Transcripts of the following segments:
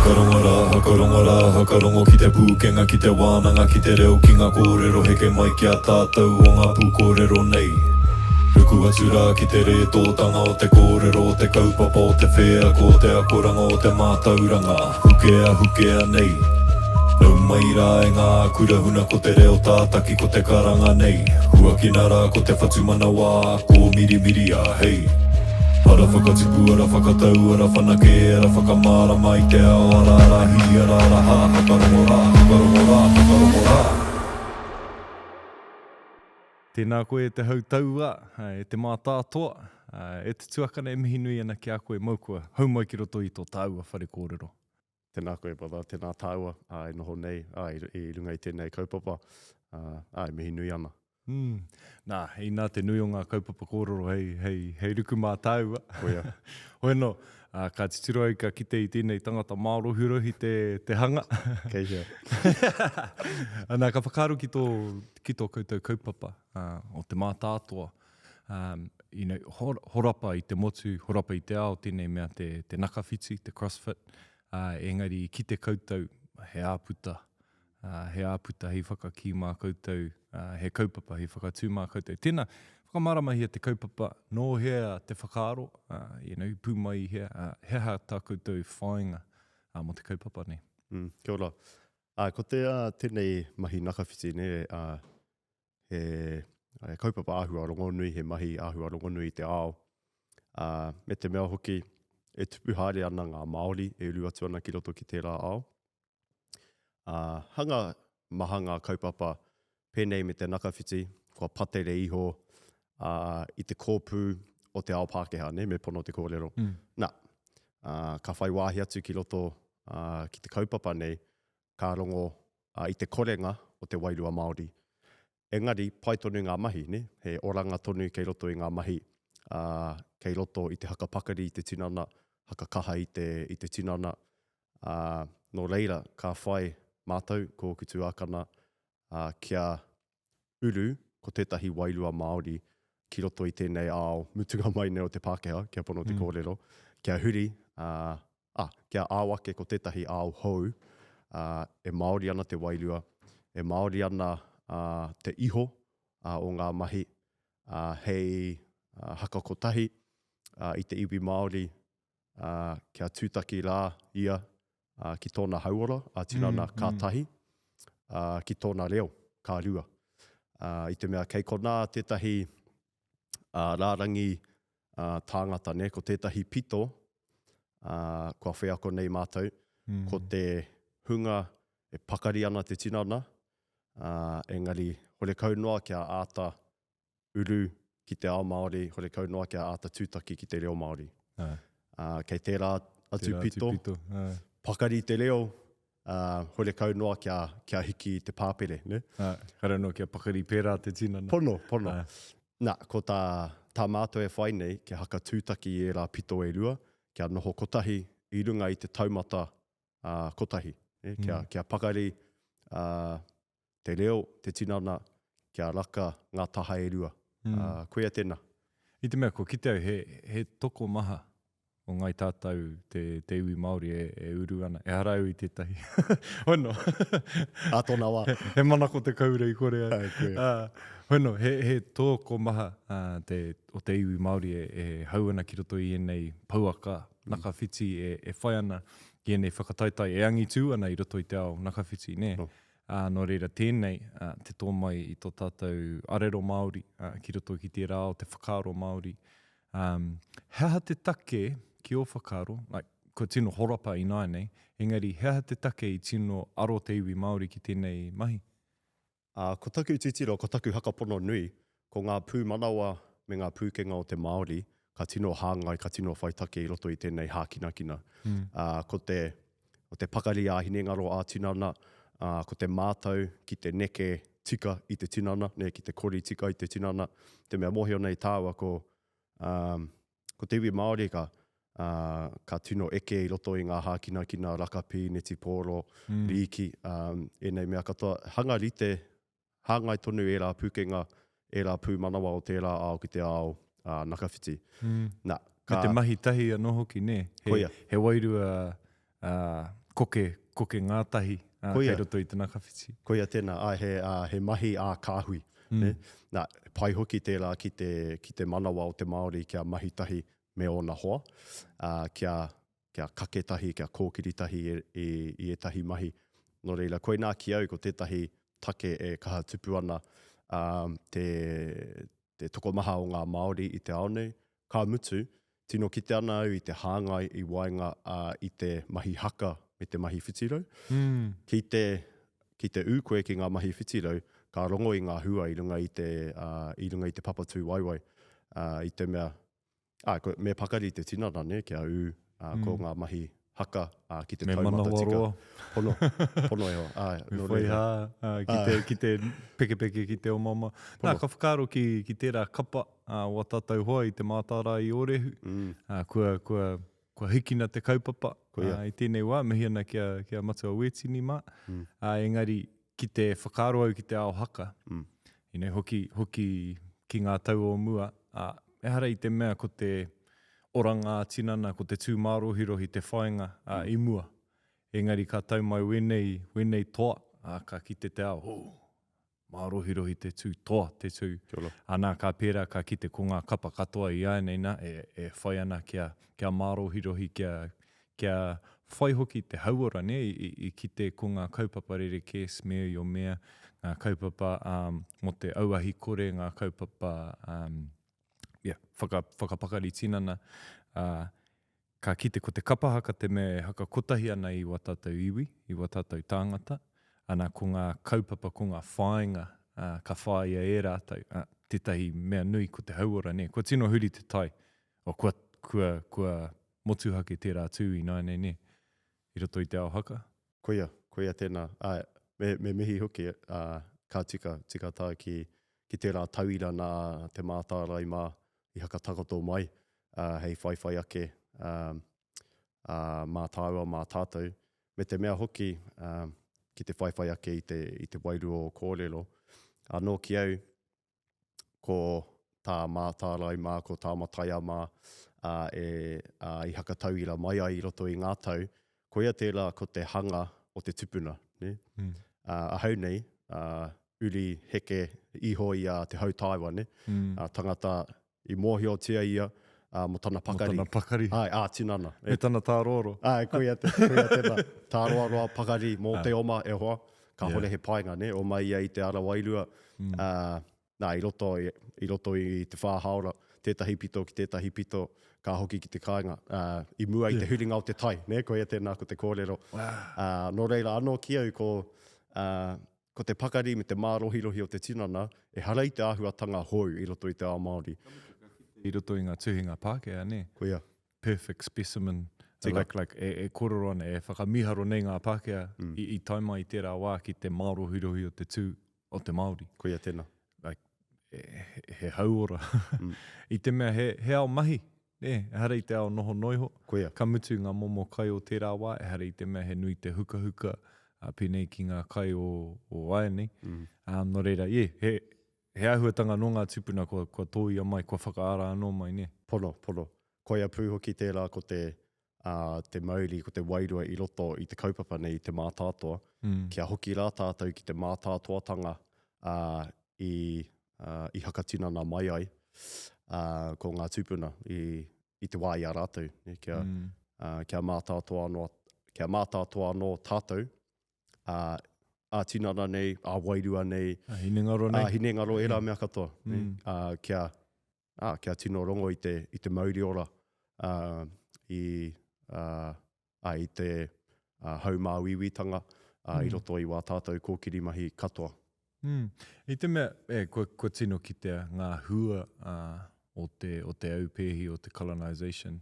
Hakarongo rā, hakarongo rā, hakarongo ki te pūkenga, ki te wānanga, ki te reo, ki ngā kōrero heke mai ki a tātou o ngā pūkōrero nei. Ruku atu rā ki te rētōtanga o te kōrero, o te kaupapa, o te wheako, o te akoranga, o te mātauranga, hukea, hukea nei. Nau mai rā e ngā kura huna ko te reo tātaki ko te karanga nei. Huakina rā ko te whatumanawa kōmirimiria, hei. Ara whakatipu, ara whakatau, ara whanake, ara whakamārama i te ao, ara ara hī, ara ara hā, whakarongo rā, whakarongo rā, whakarongo rā. Tēnā koe e te hau tauā, e te mātātoa, e te tuakana e mihi nui ana ki a koe mau kua hau mai ki roto i tō tāua whare kōrero. Tēnā koe brother, tēnā tāua e noho nei i runga i tēnei kaupapa, e mihi nui ana. Mm. Nā, inā te nui o ngā kaupapa kōrero hei, hei, hei ruku mā tāua. Koia. Hoi anō, ka titiro au ka kite i tēnei tangata mārohirohi te, te hanga. Kei hea. Nā, ka whakaaro ki tō, ki tō koutou kaupapa uh, o te mātātoa. Um, you know, hor, horapa i te motu, horapa i te ao, tēnei mea te, te nakawhiti, te crossfit, uh, engari i kite koutou he āputa, uh, he āputa hei whakakī mā koutou, uh, he kaupapa hei whakatū mā koutou. Tēnā, whakamāramahia te kaupapa, nō hea te whakaaro, uh, you know, pū mai i hea, uh, he aha tā koutou whāinga uh, mō te kaupapa nei? Mm, kia ora. Ā, ko te, ā, tēnei mahi nakawhiti, nē, ā, he, he kaupapa āhua rongonui, he mahi āhua rongonui i te ao, ā, me te mea hoki, e tupu haere ana ngā Māori e uru atu ana ki roto ki tērā ao. Ā, hanga maha ngā kaupapa pēnei me te nakawhiti, kua patere iho, ā, i te kōpū o te ao Pākehā, nē, me pono te kōrero. Mm. Nā, ā, ka whai wāhi atu ki roto ā, ki te kaupapa nei, ka rongo ā, i te korenga o te wairua Māori. Engari, pai tonu ngā mahi, nē? He oranga tonu kei roto i ngā mahi, ā, kei roto i te hakapakari i te tinana, hakakaha i te, i te tinana. Ā, nō reira, ka whai mātou, ko ōku tuākana, ā, kia uru ko tētahi wairua Māori ki roto i tēnei ao mutunga mai nei o te Pākehā, kia pono te mm. kōrero, kia huri, ā, ā, kia ao ake ko tētahi ao hou, ā, e Māori ana te wairua, e Māori ana ā, te iho ā, o ngā mahi, ā, hei ā, haka kotahi ā, i te iwi Māori, ā, kia tūtaki rā ia ā, ki tōna hauora ā-tinana mm, ka mm. tahi, ā, ki tōna reo ka rua. Ā, i te mea kei konā tētahi ā, rārangi ā, tāngata, ne, ko tētahi pito ā, kua wheako nei mātou, mm. ko te hunga e pakari ana te tinana, ā, engari horekau noa kia āta uru ki te ao Māori, horekau noa kia āta tūtaki ki te reo Māori. Ā. Ā, kei tērā atu tērā pito, pito ā. pakari te reo, ā, horekau noa kia, kia hiki te pāpere, ne? Ā, kāre anō kia pakari pērā te tinana. Pono, pono. Ā. Nā, ko tā, tā mātou e whai nei, kia haka tūtaki i ērā pito e rua, kia noho kotahi i runga i te taumata ā, kotahi, ne? Kia, mm. kia pakari ā, te reo, te tinana, kia raka ngā taha e rua. Mm. Uh, koia tēnā. I te mea, kua kite au, he, he tokomaha o ngai tātou te, te iwi Māori e, e uru ana. Ehara au i tētahi. Hono. Ā tōna wā. He, he manako te kaura i kore ai. Ai, koia. Uh, hono, he, he tokomaha uh, te, o te iwi Māori e, e hau ana ki roto i ēnei pouaka, mm. nakawhiti e, e whai ana ki ēnei whakataetae e angitū ana i roto i te ao nakawhiti, nē? No. Ā, nō reira tēnei, ā, te tō mai i tō tātou arero Māori, ā, ki roto ki tērā ao te whakaaro Māori. Ā, he aha te take ki ō whakaaro, like, kua tino horapa ināianei, engari he aha te take i tino aro te iwi Māori ki tēnei mahi? Ā, ko taku titiro, ko taku whakapono nui, ko ngā pūmanawa me ngā pūkenga o te Māori ka tino hāngai, ka tino whai take i roto i tēnei hākinakina. Ā, ko te, ko te pakari ā-hinengaro, ā-tinana, ā, ko te mātau ki te neke tika i te tinana, nē, ki te kori tika i te tinana. Te mea mōhio nei tāua ko, ā, ko te iwi Māori ka, ā, ka tino eke i roto i ngā hākinakina rakapī, netipōro, rīki, ā, ēnei mea katoa. Hanga rite Hāngai tonu ērā pūkenga, ērā pūmanawa o tērā ao ki te ao ā, nakawhiti. Mm. Nā, ka... Me te mahi tahi anō hoki, nē? He, Koia. He wairua ā, koke, koke ngātahi ā, kei roto i te nakawhiti. Koia tēnā, āe, he, ā, he mahi ā-kāhui, mm. nē? Nā, pai hoki tērā ki te, ki te manawa o te Māori kia mahi tahi me ōna hoa, ā, kia, kia kake tahi, kia kōkiri tahi i, i, i ētahi mahi. Nō reira, koinā ki au ko tētahi take e kaha tupu ana ā, te, te tokomaha o ngā Māori i te ao nei. Ka mutu, tino kite ana au i te hāngai i waenga i te mahi haka me te mahi whitirau. Mm. Ki te, ki te ū koe ki ngā mahi whitirau, ka rongo i ngā hua i runga i te, uh, i runga i te papa tūwaewae. Uh, i te mea, ā, ko, me pakari te tinana, nē, kia ū ā, ko mm. ngā mahi haka ā, ki te me taumata tika. Pono, pono e hoa. Ā, me whai hā, ā, ki, te, ki te pekepeke, ki te omaoma. Nā, ka whakaaro ki, ki tērā kapa ā, o a tātou hoa i te mātārae i Ōrehu. Mm. Ā, kua, kua, kua hikina te kaupapa ā, i tēnei wā, mihi ana ki a, ki a Matua Wētini mā. Mm. Ā, engari, ki te whakaaro au ki te ao haka, mm. you know, hoki, hoki ki ngā tau o mua, ā, ehara i te mea ko te oranga ā-tinana, ko te tū mārohirohi te whāinga ā, mm. i mua. Engari ka tau mai wēnei, wēnei toa, ā, ka kite te ao, oh, mārohirohi te tū, toa te tū. Anā, ka pērā, ka kite ko ngā kapa katoa i āianei nā, e, e whai ana kia, kia mārohirohi, kia, kia whai hoki te hauora, nē, i, i kite ko ngā kaupapa rerekē, smear your mare, ngā kaupapa um, mō te auahi kore, ngā kaupapa um, yeah, whaka, whakapakari tinana, uh, ka kite ko te kapa haka te mea e haka kotahi ana i wā tātou iwi, i wā tātou tāngata, ana ko ngā kaupapa, ko ngā whāinga uh, ka whāia e rātou, uh, tētahi mea nui ko te hauora, nē, kua tino huri te tai, o, kua, kua, kua motuhake tērā tū ināianei, nē, i roto i te ao haka. Koia, koia tēnā. Āe, me, me mihi hoki, ā, ka tika, tika tāu ki, ki tērā tauira nā Te Mātārae mā i hakatakoto mai, ā, hei whaiwhai ake, ā, ā, mā tāua, mā tātou. Me te mea hoki, ā, ki te whaiwhai ake i te, i te wairua o kōrero. Anō ki au, ko tā Mātārae mā, ko tā Mataia mā, ā, e, ā, i hakatauira mai ai i roto i ngā tau, koia tērā ko te hanga o te tupuna, nē? Mm. Ā, ahau nei, ā, uri heke iho i a Te Hautāewa, nē? Mm. Ā, tangata i mōhiotia ia ā, mō tana pakari. Mō tana pakari. Āe, ā-tinana. Me tana tāroaroa. Āe, koia, te, koia tēnā. Tāroaroa, pakari, mō te oma, e hoa. Kāhore yeah. he painga, nē? Oma ia i te ara wairua. Mm. Ā, nā, i roto, i, i roto i te whā hāora, tētahi pito ki tētahi pito, ka hoki ki te kāinga, ā, i mua i te huringa o te tai, nē? Koia tēnā ko te kōrero. Wow. Ā, nō reira anō ki au ko, ā, Ko te pakari me te mārohirohi o te tinana, ehara i te āhuatanga hou i roto i te ao Māori. Ka mutu, ka kite i roto i ngā tuhinga Pākehā, nē? Koia. Perfect specimen. Tika. Like, like, e, e kōrero ana, e whakamīharo nei ngā Pākehā mm. i, i tae mai i tērā wā ki te mārohirohi o te tū o te Māori. Koia tēnā. Like, he, he hauora. Mm. I te mea he, he ao mahi, Nē, ehara i te ao noho noiho. Koia. Ka mutu ngā momo kai o tērā wā, ehara i te mea he nui te hukahuka, ā, pēnei ki ngā kai o, o āianei. Mm. Ā, nō reira, ie, he, he āhuatanga nō ngā tūpuna kua, kua tōia mai, kua whakaara anō mai, nē. Pono, pono. Koia pū hoki tērā ko te, ā, te mauri, ko te wairua i roto i te kaupapa nei, i te mātātoa. Mm. Kia hoki rā tātou ki te mātātoatanga, ā, i, ā, i hakatinana mai ai, ā, ko ngā tūpuna i, i te wā i a rātou, ne, kia, mm. ā, kia mātātoa anō, kia mātātoa anō tātou, ā, ā tinana nei, ā wairua nei, ā hinengaro nei, ā hinengaro, ērā mm. mea katoa, ne, mm. ā, kia, ā, kia tino rongo i te, i te mauri ora, ā, i, ā, ā, i te ā, haumāuiuitanga ā, mm. i roto i wā tātou kōkiri mahi katoa. Mm. I te mea, e, kua, kua tino kitea ngā hua ā, o te, o te aupēhi, o te colonisation.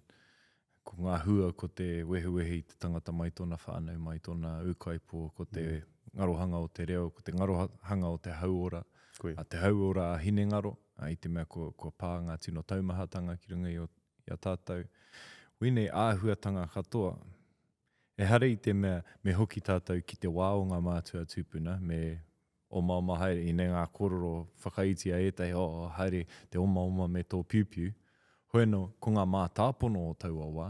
Ko ngā hua ko te wehewehe i te tangata mai tōna whānau, mai tōna ūkaipō, ko te mm. ngarohanga o te reo, ko te ngarohanga o te hauora, Koe. a te hauora a hinengaro, a, i te mea kua, kua pā ngā tino taumahatanga ki runga i o, i a tātou. Wēnei āhuatanga katoa, ehara i te mea me hoki tātou ki te wā o ngā mātua tūpuna, me omaoma haere, ine ngā kōrero whakaiti a ētahi, oh, haere te omaoma me tō piupiu. Hoi anō, ko ngā mātāpono o taua wā,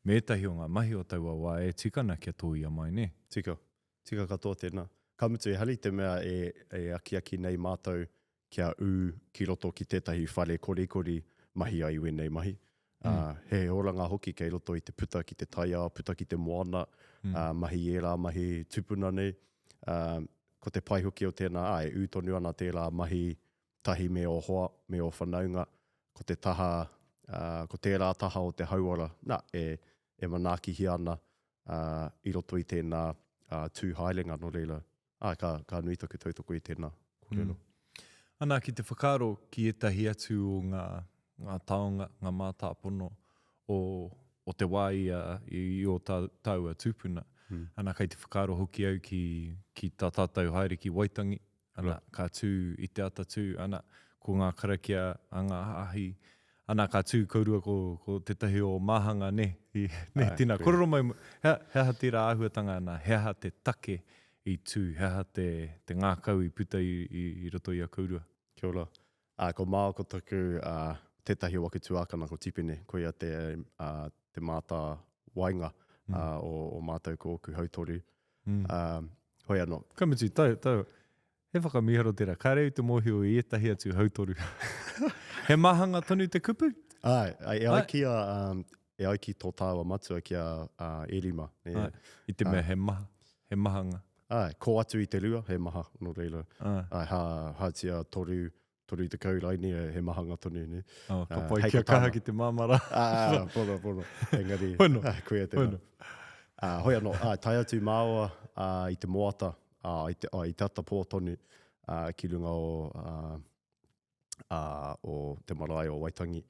me ētahi o ngā mahi o taua wā e tika ana kia tōia mai, nē? Tika. Tika katoa tēnā. Ka mutu, ehara i te mea e, e akiaki nei mātou kia ū ki roto ki tētahi whare korikori mahi ai wēnei mahi. Mm. Ā, he oranga hoki kei roto i te puta ki te taiao, puta ki te moana, mm. ā, mahi ērā mahi tupuna nei. Ā, ko te pai hoki o tēnā, ā, e ū tonu ana tērā mahi tahi me ō hoa, me ō whanaunga, ko te taha, ā, ko tērā taha o te hauora, nā, e, e manaakihia ana, ā, i roto i tēnā, ā, tū haerenga, nō reira, ā, ka, ka nui taku tautoko i tēnā kōrero. Mm. Ana, ki te whakaaro ki ētahi atu o ngā, ngā taonga, ngā mātāpono o, o te wā i a, i ō tā, tāua tūpuna. Mm. Ana, kei te whakaaro hoki au ki, ki tā tātou haere ki Waitangi, Ana, ka tū i te atatū, ana, ko ngā karakia a ngā hāhi, ana, ka tū kourua ko, ko tētahi o Māhanga, nē, i, nē, Āe, tēnā, koia. kōrero mai, he, he aha tērā āhuatanga, ana, he aha te take i tū, he aha te, te ngākau i puta i, i, i roto i a kourua? Kia ora. Ā, ko Mao ko taku, ā, tētahi o aku tuākana ko Tipene, koia te, ā, te mātā waenga, ā, o, o mātou ko ōku hautoru. Mm. Ā, hoi anō. Ka mutu, tau, tau, he whakamīharo tērā. Kāre au te mōhio i ētahi atu hautoru. he mahanga tonu te kupu? Āe, e ai ki a, um, e ai ki tō tāua matua ki a uh, Erima. E, Āe, i te mea he maha, he mahanga. Āe, kō atu i te rua, he maha, nō reira. Āe. Āe, hā, hātia toru, 30 raini he mahanga tonu, ne? Oh, ka pai kia kaha ki te māmā rā. Ah, pono, pono. Engari, hono. Ah, koia tēnā. Hono. Ah, hoi anō, ah, tae atu māua ah, i te moata, ah, i te, ah, i te ata pō tonu, ah, ki runga o, ah, ah, o te marae o Waitangi,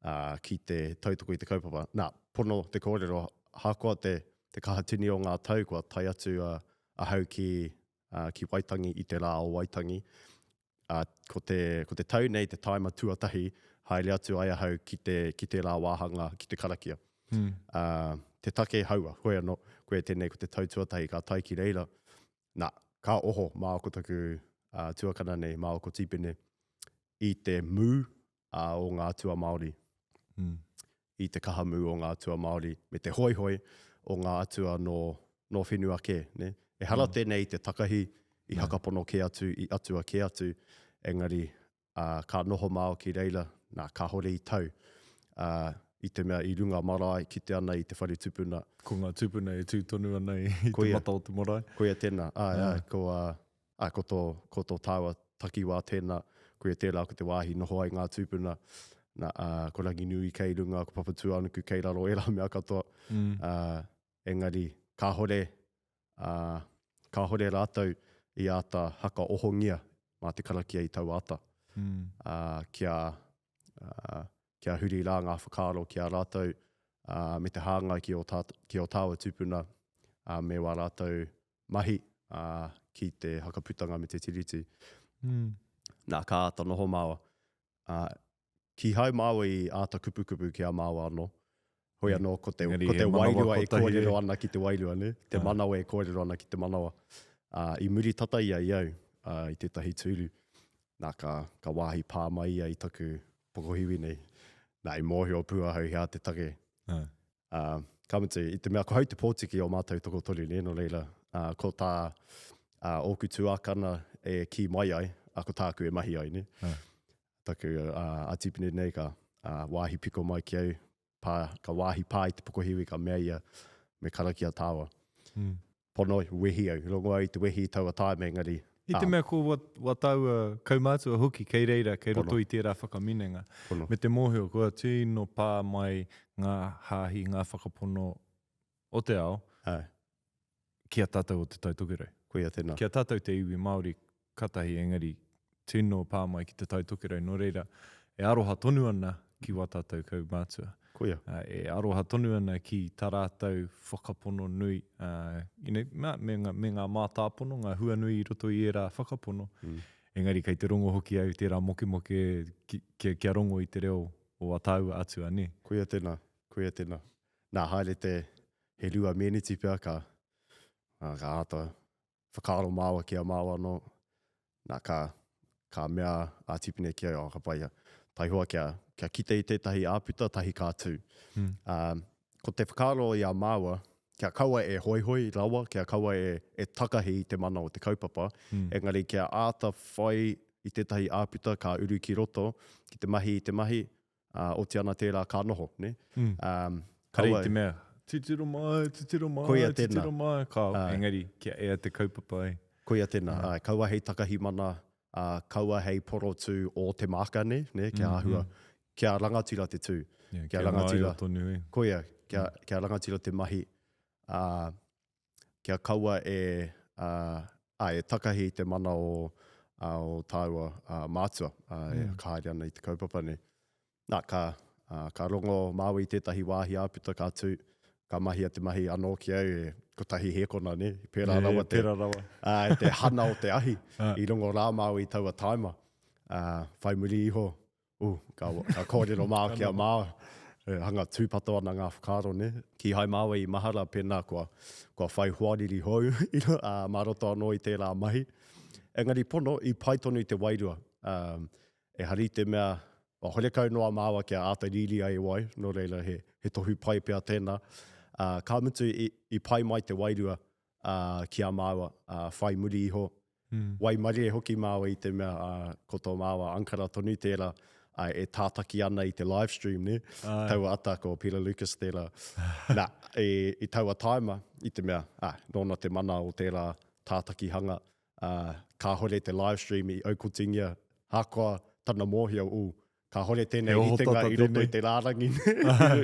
ah, ki te tautoko i te kaupapa. Nā, pono te kōrero, hakoa te, te kaha tini o ngā tau kua tae atu ah, ahau ki, ah, ki Waitangi i te rā o Waitangi, Ā, ko te, ko te tau nei te tāima tuatahi haere atu ai ahau ki te, ki tērā wāhanga, ki te karakia. Mm. Ā, te take haua, hoi anō, koia tēnei ko te tau tuatahi ka tae ki reira, nā, ka oho māua ko taku ā, tuakana nei, māua ko Tīpene, i te mū ā, o ngā atua Māori. Mm. I te kaha mū o ngā atua Māori, me te hoihoi o ngā atua nō, nō whenua kē. Ne? Ehara mm. tēnei i te takahi, i hakapono kē atu, i atua kē atu, engari ā, ka noho māo ki reira, nā, kāhore i tau. Ā, i te mea i runga marae, kite ana i te whare tupuna. Ko ngā tupuna e tū tonu ana i, i te mata o te marae. Koia tēnā, āe, āe, ko, ā, Ā, ko tō, ko tō tāua takiwā tēnā, koia tērā ko te wāhi noho ai ngā tūpuna, nā, ā, ko Ranginui kei runga, ko Papatūānuku kei raro, ērā mea katoa. Mm. Ā, engari, kāhore, ā, kāhore rātou i āta hakaohongia mā te karakia i taua ata. Mm. Ā, kia, ā, kia huri rā ngā whakaaro ki a rātou, ā, me te hāngai ki ō tā, ki ō tāua tūpuna, ā, me wā rātou mahi, ā, ki te hakaputanga me te tiriti. Mm. Nā, ka āta noho māua. Ā, kīhai māua i āta kupukupu ki a māua anō. Hoi mm. anō, ko te, Engari, ko te wairua e kōrero ana ki te wairua, ne? Te ah. manawa e kōrero ana ki te manawa. Ā, i muri tata ia i au, ā, i tētahi tūru. Nā, ka, ka wāhi pā mai ia i taku pokohiwi nei. Nā, i mōhio pū ahau he aha te take. Ah. Ā, ka mutu, i te mea ko hau te pōtiki o mātou tokotoru, nē, nō reira, ā, ko tā ā, ōku tuākana e kī mai ai, ā, ko tāku e mahi ai, nē. Ā. Taku, ā, a Tipene nei ka, ā, wāhi piko mai ki au, pā, ka wāhi pā i te pokohiwi, ka mea ia, me karakia tāua. Mm. Pono, wehi au, rongo au i te wehi i taua tāima, engari, I te mea ko wa, wa tāua kaumātua hoki kei reira, kei roto i tērā whakaminenga. Pono. Me te mōhio, kua tino pā mai ngā hāhi, ngā whakapono o te ao Āe. ki a tātou o Te Tai Tokerau. Koia tēnā. Ki a tātou te iwi Māori katahi, engari tino pā mai ki Te Tai Tokerau, nō reira, e aroha tonu ana ki wā tātou kaumātua. Koia. E aroha tonu ana ki tā rātou whakapono nui, you know, me, me, me ngā mātāpono, ngā hua nui i roto i ērā whakapono. Mm. Engari kei te rongo hoki au tērā mokemoke ki, kia, kia rongo i te reo o a tāua atua, nē? Koia tēnā, koia tēnā. Nā, haere te, he rua meneti pea ka, ka āta whakaaro māua ki a māua anō, nā, ka, ka mea a Tipene ki au, oh, ka pai ia. Taihoa kia, kia kite i tētahi āputa, tahi ka tū. Mm. Um, Ko te whakaaro i a māua, kia kaua e hoihoi rawa, kia kaua e, e takahi i te mana o te kaupapa, mm. engari kia āta whai i tētahi āputa ka uru ki roto, ki te mahi i te mahi, ā, oti ana tērā ka noho, nē? Mm. Um, kaua... i te mea, titiro mai, titiro mai, Koia titiro mai, ka, uh, engari, kia ea te kaupapa e. Koia tēnā, uh. kaua hei takahi mana, ā, kaua hei porotū o te māka, nē, nē, kia mm, āhua, mm. kia rangatira te tū. Yeah, kia, kia rangatira, tonu, e. Koia, kia, mm. kia rangatira te mahi, ā, kia kaua e, ā, ā, e takahi i te mana o, ā, o tāua ā, mātua, ā, e mm. haere ana i te kaupapa nei. Nā, ka, ā, ka rongo māua i tētahi wāhi āputa ka tū, ka mahia te mahi anō ki au e kotahi hēkona, nē, pērā rawa te, pērā rawa. Ā, te hana o te ahi, i rongo rā māua i taua taima. Ā, whai muri iho, ū, ka, ka kōrero māua ki a māua, e hanga tūpato ana ngā whakaaro, nē. Kīhai māua i mahara pēnā kua, kua whai hoariri hou, ā, mā roto anō i tērā mahi. Engari pono, i pai tonu te wairua. Ā, Ehara i te mea, well, horekau noa māua kia āta rīria e wai, nō reira he, he tohu pai pea tēnā. Ā, ka mutu i, i pai mai te wairua, ā, ki a māua, ā, whai muri iho. Mm. Waimarie hoki māua i te mea, ā, ko tō māua ankara tonu tērā, ā, e tātaki ana i te live stream, nē? Ai. Taua ata ko Peter Lucas tērā. Nā, i, i taua tāima, i te mea, ā, nōna te mana o tērā tātakihanga, ā, kāhore te live stream i aukotingia, ahakoa tana mōhio, ū, kāhore tēnei ritenga i roto i te rārangi,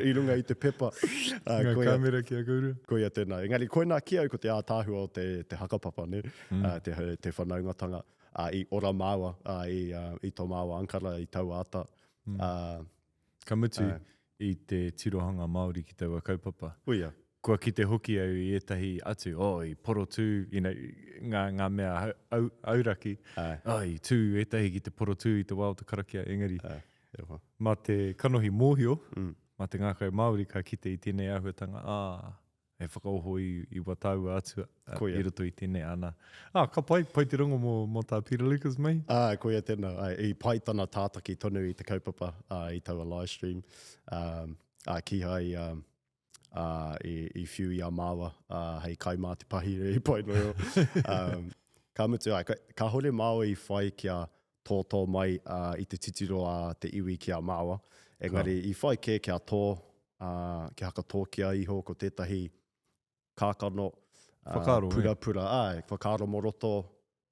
i runga i te pepa. Ā, Ngā koia, kāmera ki a kōrua. Koia tēnā. Engari koinā ki au ko te ātaahua o te, te hakapapa, nē, mm. ā, te, te whanaungatanga, ā, i ora māua, ā, i, ā, i tō māua ankara i taua ata. Mm. Ā, Ka mutu, i te tirohanga Māori ki taua kaupapa. Uia. Kua kite hoki au i ētahi atu, oh, i porotū, you know, ngā, ngā mea au, auraki, Āe. oh, i tū ētahi ki te porotū i te wā o te karakia, engari, Āe, e hoa. mā te kanohi mōhio, mm. mā te ngākau Māori ka kite i tēnei āhuatanga, ā, He whakaoho i, i wa tāua atua Koia. i roto i tēnei ana. Ah, ka pai, pai te rongo mō, mō tā Peter Lucas mahi. Ah, koia tēnā. Ai, i pai tana tātaki tonu i te kaupapa ah, i taua live stream. Um, ah, kīhai um, ah, i, i whiu i a māua ah, hei kai mā te pahi i pai noa iho. Um, ka mutu, ai, ka, kāhore māua i whai kia tōtō mai uh, i te titiro a te iwi ki a māua. Engari i whai kē kia tō, ā, kia hakatōkia iho ko tētahi kākano, ā, Whakaaro, eh? purapura, āe, whakaaro mō roto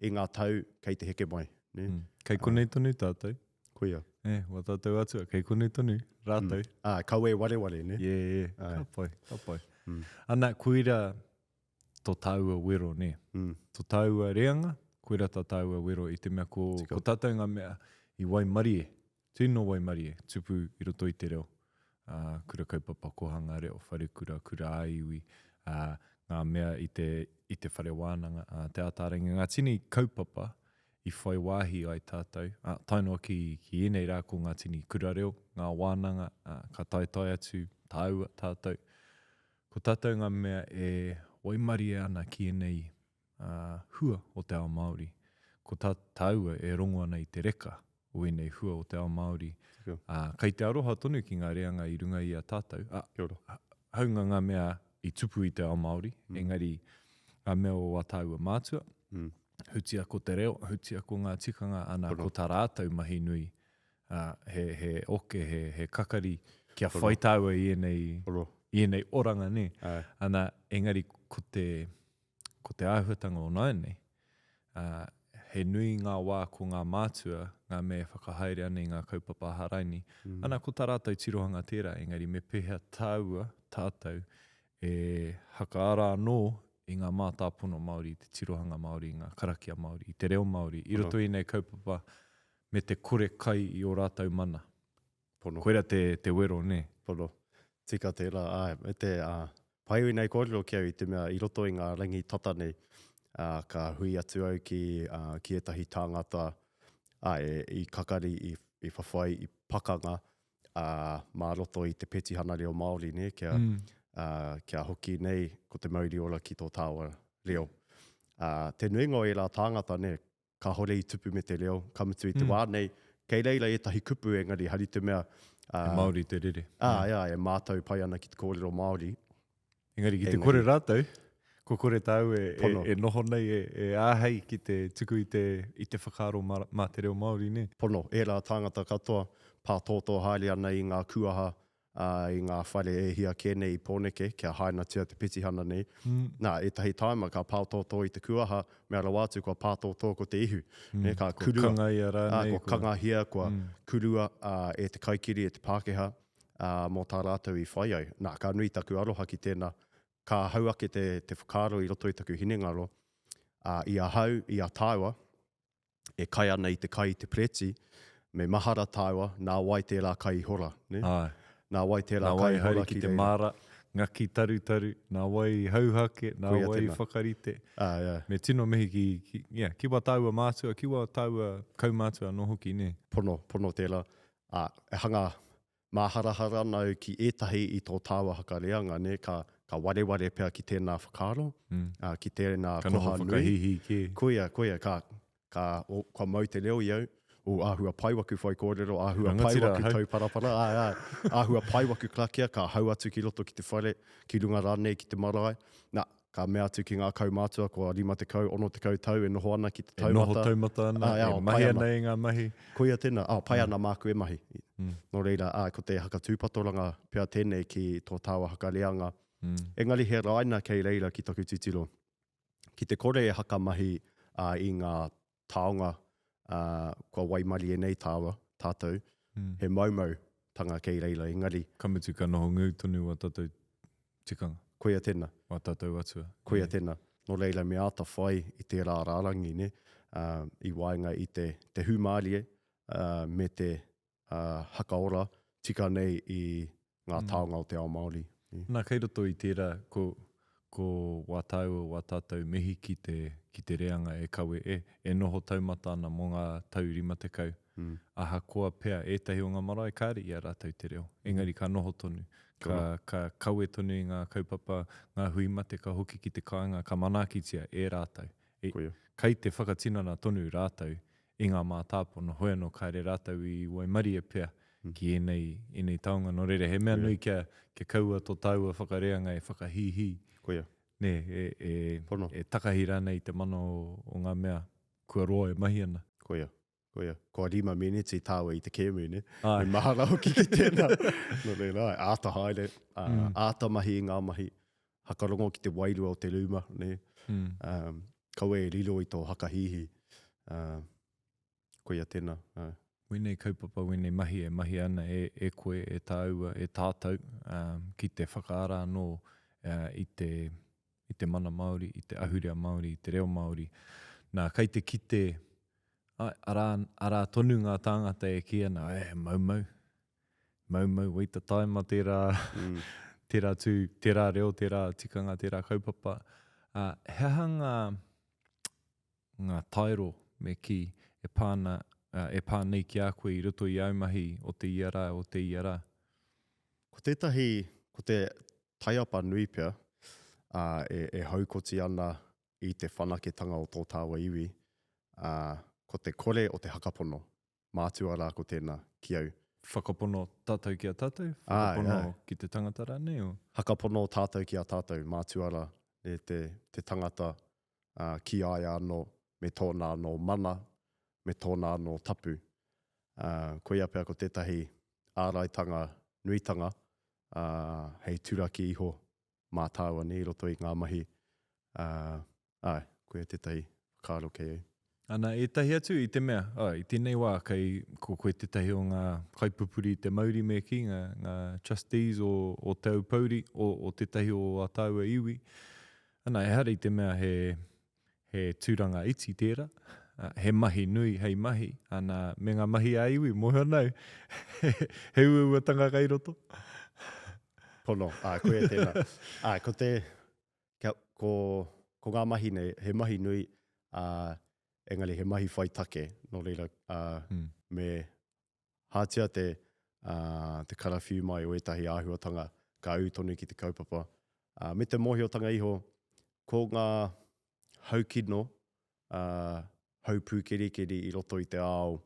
i ngā tau kei te heke mai, nē. Mm. Kei konei tonu tātou. Koia. E, wā tātou atua, kei konei tonu, rātou. Mm. Āe, kaua e wareware, nē. Yeah, yeah. Āe. Ka pai, ka pai. Mm. Ana, koira tō tāua wero, nē. Mm. Tō tāua reanga, koira tā tāua wero i te mea ko, ko tātou ngā mea i waimarie Tino waimarie, tupu i roto i te reo, ā, kura kaupapa, kōhanga reo, wharekura, kura ā-iwi, ā, ngā mea i te, i te whare wānanga, ā, Te Ātaarangi, ngā tini kaupapa i whai wāhi ai tātou, ā, tae noa ki, ki ēnei rā ko ngā tini kura reo, ngā wānanga, ā, ka taetae atu tāua, tātou. Ko tātou ngā mea e waimarie ana ki ēnei ā, hua o te ao Māori. Ko tā tāua e rongo ana i te reka o ēnei hua o te ao Māori, ā, kei te aroha tonu ki ngā reanga i runga i a tātou, ā, haunga ngā mea i tupu i te ao Māori, mm. engari ngā mea o ā tāua mātua, mm. hutia ko te reo, hutia ko ngā tikanga, ana ko tā rātou mahi nui, ā, he, he oke, he, he kakari, kia whai tāua i ēnei, i ēnei oranga, nē. Ana, engari ko te, ko te āhuatanga o nāianei, ā, he nui ngā wā ko ngā mātua ngā mea e whakahaere ana i ngā kaupapa hāraini. Mm. Ana, ko tā rātou tirohanga tērā, engari me pēhea tāua, tātou, e hakaara anō i ngā mātāpono Māori, i te tirohanga Māori, i ngā karakia Māori, i te reo Māori, i roto i ēnei kaupapa me te kore kai i ō rātou mana. Pono. Koira te, te wero, nē? Pono. Tika tērā, āe. Me te, ā, pai ēnei kōrero ki au i te mea i roto i ngā rangi tata nei, ā, ka hui atu au ki, ā, ki ētahi tāngata, ā, e, i kakari, i, i whawhai, i pakanga, ā, mā roto i te petihana reo Māori, nē, kia, mm. ā, kia hoki nei ko te mauri ora ki tō tāua reo. Ā, te nuinga o ērā tāngata, nē, kāhore i tupu me te reo, ka mutu i te mm. wā nei, Kei reira ētahi kupu engari hari te mea... He Māori te rere. Āe, āe, e mātau pai ana ki te kōrero Māori. Engari ki te kore rātou, kua kore tāu e, e, e noho nei e, e āhei ki te tuku i te, i te whakaaro mā, mā te reo Māori, nē? Pono, ērā tāngata katoa, pātōtō haere ana i ngā kuaha, ā, i ngā whare e hia kē nei i Pōneke kia hainatia te petihana nei. Mm. Nā, ētahi tāima ka pātōtō i te kuaha, mea rawa atu kua pātōtō ko te ihu. Mm. Nē, ka kurua, kua kangaia rānei. Ā, kua kangahia, kua mm. kurua ā, e te kaikiri, e te Pākehā, ā, mō tā rātou i whai ai. Nā, ka nui taku aroha ki tēnā. Ka hau ake te, te whakaaro i roto i taku hinengaro, ā, i ahau, i a tāua, e kai ana i te kai i te pereti, me mahara tāua, nā wai tērā kai i hora, nē? Āe. Nā wai tērā kai i hora ki reira. Nā wai haere ki te māra, ngaki tarutaru, nā wai i hauhake, nā wai i whakarite. Āe, āe. Me tino mihi ki, ki, yeah, ki wā tāua mātua, ki wā tāua kaumātua anō hoki, nē? Pono, pono tērā. Ā, e hanga māharahara ana au ki ētahi i tō tāua hakareanga, nē, ka, ka wareware pea ki tēnā whakaaro, mm. ā, ki tēnā ka koha nui. Ka noho whakahīhī kē. Koia, koia, ka, ka, o, kua mau te reo i au, o, āhua pai waku whaikōrero, āhua pai waku tauparapara, āe, āe, āhua pai waku karakia, ka hau atu ki roto ki te whare, ki runga rānei ki te marae. Nā, Ka mea atu ki ngā kaumātua kua 50, 60 tau e noho ana ki te taumata. E noho taumata ana, e mahi ana i ngā mahi. Koia tēnā, ā, pai ana māku e mahi. Nō reira, ā, ko te hakatūpatoranga pea tēnei ki tō tāua hakareanga. Engari he rāina kei reira ki taku titiro. Ki te kore e hakamahi i ngā taonga kua waimarie nei tāua, tātou, he maumautanga kei reira, engari. Ka mutu ka noho ngū tonu wā tātou tikanga. Koia tēnā. Wā tātou atua. Koia tēnā. Nō reira me āta whai i tērā rārangi, nē, i waenga i te, te hūmārie me te hakaora tika nei i ngā taonga o te ao Māori. Nā, kei roto i tērā, ko, ko wā tāua, wā tātou mihi ki te, ki te reanga e kawe, e, e noho taumata ana mō ngā tau 50. Ahakoa pea ētahi o ngā marae kāre i a rātou te reo, engari ka noho tonu, ka, ka kawe tonu i ngā kaupapa, ngā hui mate ka hoki ki te kāinga, ka manaakitia e rātou. E, kei te whakatinana tonu rātou i ngā mātāpono, hoi anō kāre rātou i waimarie pea ki ēnei, ēnei taonga. Nō reira, he mea nui kia, kia kaua tō tāua whakareanga e whakahīhī, Koia. nē, e, e, Pono. e takahi rānei i te mana o, o ngā mea kua roa e mahi ana. Koia. Koia. Kua rima meneti tāua i te kēmu, nē? Āe. Me mahara hoki ki tēnā. Nō reira, āe, āta haere, ā, āta mahi i ngā mahi. Hakarongo ki te wairua o te rūma, nē? Mm. Um, kaua e riro i tō hakahīhī. Uh, koia tēnā. Uh. Wēnei kaupapa, wēnei mahi e mahi ana e, e koe, e tāua, e tātou, um, ki te whakaara anō uh, i, te, i te mana Māori, i te ahurea Māori, i te reo Māori. Nā, kei te kite, ai, arā, arā tonu ngā tāngata e kī ana, e, maumau, maumau, waita taima tērā, mm. tērā tū, tērā reo, tērā tikanga, tērā kaupapa. Uh, he aha ngā, ngā taero me kī e pā ana, uh, e pā nei ki a koe i roto i āu mahi o te ia rā, o te ia rā? Ko tētahi, ko te taiapa nui pea, uh, e, e haukoti ana i te whanaketanga o tō tāua iwi, uh, ko te kore o te hakapono. Mātua rā ko tēnā, ki au. Whakapono tātou ki a tātou? Whakapono āe, āe. ki te tangata rānei? O? Hakapono tātou ki a tātou, mātua rā, e te, te tangata ā, ki a ia anō, me tōna anō mana, me tōna anō tapu. Ā, koia pea ko tētahi āraitanga nuitanga, ā, hei turaki iho mā tāua nei i roto i ngā mahi, ā, āe, koia tētahi whakaaro kei au. Ana, ētahi atu i te mea, ā, i tēnei wā kei, ko koe tētahi o ngā kaipupuri i te mauri me kī, ngā, ngā trustees o, o Te Aupōuri, o, o tētahi o ā tāua iwi. Ana, ehara i te mea he, he tūranga iti tērā, he mahi nui hei mahi, ana, me ngā mahi ā-iwi, mōhio ana au, he uauatanga kei roto. Pono, āe, koia tēnā. Āe, ko te, kia, ko, ko ngā mahi nei, he mahi nui, ā, engari he mahi whai take, nō reira, ā, mm. me hātia te, ā, te karawhiu mai o ētahi āhuatanga ka ū tonu ki te kaupapa. Ā, me te mōhiotanga iho, ko ngā haukino, ā, hau pūkerikeri i roto i te ao.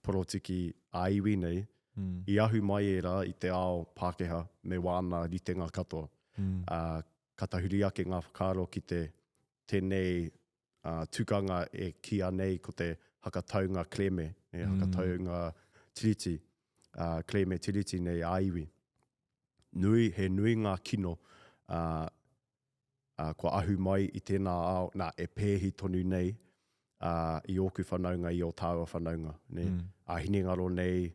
porotiki ā-iwi nei, mm. i ahu mai ērā i te ao Pākehā me wāna ritenga katoa. Mm. Ā, ka tahuri ake ngā whakaaro ki te tēnei uh, tukanga e kīa nei ko te hakataunga kleme, e mm. hakataunga tiriti, uh, kleme tiriti nei ā-iwi. Nui, he nui ngā kino uh, uh, kua ahu mai i tēnā ao, nā, e pēhi tonu nei uh, i ōku whanaunga, i ō tāua whanaunga. Ne? Mm. A hinengaro nei,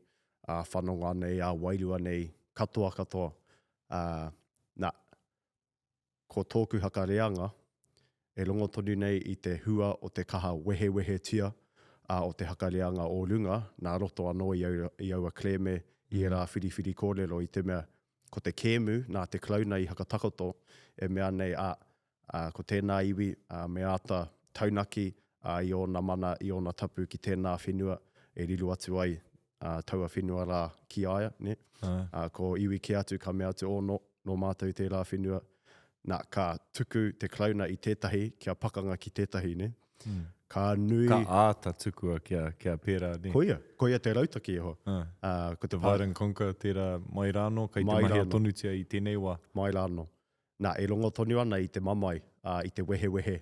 a whanonga nei, a wairua nei, katoa katoa. Uh, nā, ko tōku hakareanga, e rongo tonu nei i te hua o te kaha wehewehetia a o te hakareanga o runga, nā roto anō i aua, i aua kerēme, i ērā whiriwhiri kōrero i te mea, ko te kēmu nā te Karauna i hakatakoto e mea nei, ā, ā, ko tēnā iwi, ā, me āta taunaki, ā, i ōna mana, i ōna tapu ki tēnā whenua e riro atu ai, ā, taua whenua rā ki a ia, nē. Ā, ko iwi kē atu ka mea atu, oh, nō, nō mātou tērā whenua. Nā, ka tuku te Karauna i tētahi kia pakanga ki tētahi, nē. Mm. Ka nui... Ka āta tukua kia, kia pērā, nē. Koia, koia te rautaki e hoa. Uh, uh, ko te Divide and conquer tērā mai rānō, kei te mahia tonutia i tēnei wā. Mai rānō. Nā, e rongo tonu ana i te mamae, uh, i te wehewehe,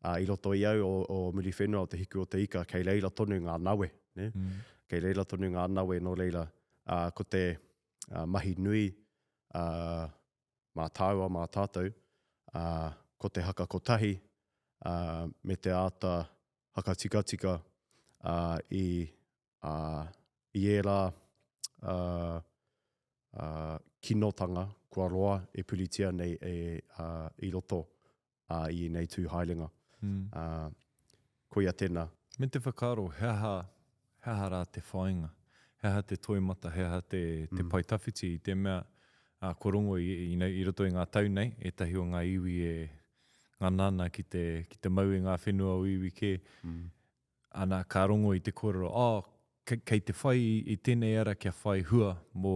uh, i roto i au o, o Muriwhenua, o Te Hiku o te Ika, kei reira tonu ngā nawe, nē? Mm. Kei reira tonu ngā nawe, nō reira, uh, ko te uh, mahi nui, uh, mā tāua, mā tātou, ā, ko te haka kotahi, ā, me te āta hakatikatika, ā, i, ā, i ērā, ā, ā, kinotanga kua roa e puritia nei e, ā, i roto, ā, i ēnei tū haerenga. Mm. Ā, koia tēnā. Me te whakaaro, he aha, he aha rā te whāinga? He aha te toimata, he aha te, te mm. pae tawhiti i te mea, ā, kua rongo i, i, i roto i ngā tau nei, ētahi o ngā iwi e ngana ana ki te, ki te mau i ngā whenua o iwi kē, mm. ana, ka rongo i te kōrero, oh, kei, kei te whai i, i tēnei ara kia whai hua mō,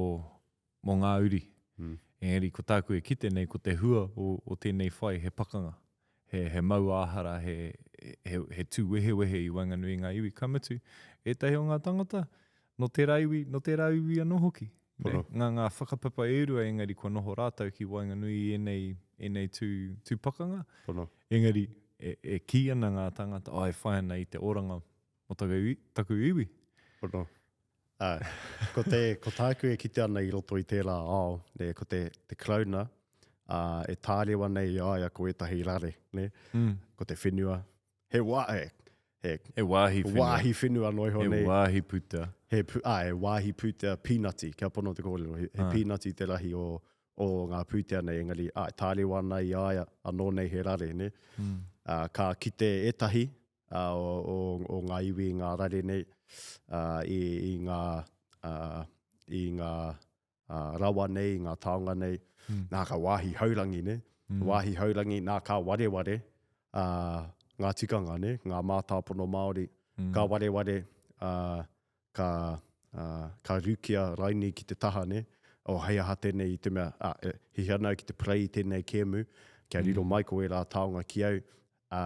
mō ngā uri. Mm. Engari ko tāku e kite nei, ko te hua o, o tēnei whai he pakanga, he, he mauāhara, he, he, he tū wehewehe i waenganui i ngā iwi. Ka mutu, ētahi o ngā tangata, nō tērā iwi, nō tērā iwi anō hoki. Pono. Ngā, ngā whakapapa e rua, engari kua noho rātou ki waenganui i ēnei, ēnei tū, tū pakanga. Pono. Engari, e, e kī ana ngā tāngata, oh, e whai ana i te oranga o taku iwi. Taku iwi. Pono. Āe. Ko te, ko tāku e kite ana i roto i tērā ao, nē, ko te, te Karauna, ā, e tārewa nei i a ia ko ētahi rare, nē, mm. ko te whenua. He wā, he, he, he wāhi whenua. Wāhi whenua noa iho nei. He wāhi pūtea. He, pu, ā, he wāhi pūtea pīnati, kia pono te kōrero, he, he pīnati te rahi o, o ngā pūtea nei, engari, ā, e tārewa ana i a ia, anō nei he rare, nē. Mm. Ā, ka kite ētahi, ā, o, o, o ngā iwi i ngā rare nei, ā, i, i ngā, ā, i ngā ā, rawa nei, i ngā taonga nei, mm. nā ka wāhi haurangi, ne? Mm. Wāhi haurangi, nā ka wareware ā, ngā tikanga, ne? Ngā mātāpono Māori, mm. ka wareware, ā, ka, ā, ka rukia raini ki te taha, ne? Oh, hei aha tēnei i te mea, ā, e, hihi ana au ki te parei i tēnei kēmu, kia riro mm. mai ko ērā taonga ki au, ā,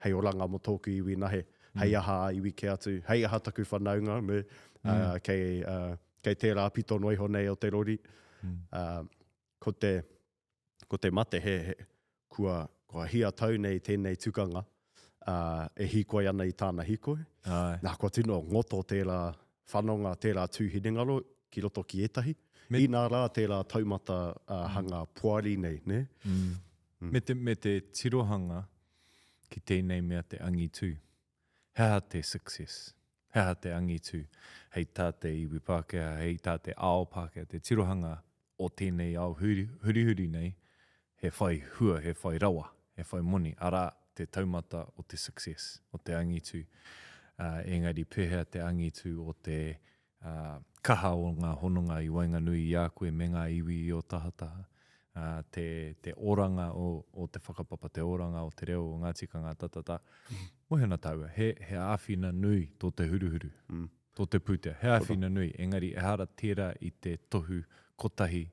hei oranga mō tōku iwi nahe, hei mm. aha a iwi kē atu, hei aha taku whanaunga, me, mm. ā, kei, ā, kei tērā pito noa iho nei o te rori. Mm. Ā, ko te, ko te mate, he, he, kua, kua hia tau nei tēnei tukanga, ā, e hīkoi ana i tāna hīkoi. Āe. Nā, kua tino ngoto tērā whanonga, tērā tū hinengaro ki roto ki ētahi. Me... Inā rā tērā taumata uh, hanga poari nei, nē? Mm. Mm. Me, te, me te tirohanga ki tēnei mea te angitū. He aha te success? He aha te angitū? Hei tā te iwi Pākehā, hei tā te ao Pākehā, te tirohanga o tēnei ao huri, hurihuri nei, he whai hua, he whai rawa, he whai moni, arā, te taumata o te success, o te angitū. Uh, engari pēhea te angitū o te uh, kaha o ngā hononga i waenganui i a koe me ngā iwi i ō tahataha, uh, te, te oranga o, o te whakapapa, te oranga o te reo, o ngā tikanga, ta, ta, ta. Mm. Mohi ana tāua, he, he āwhina nui tō te huruhuru, mm. tō te pūtea, he āwhina nui, engari ehara tērā i te tohu kotahi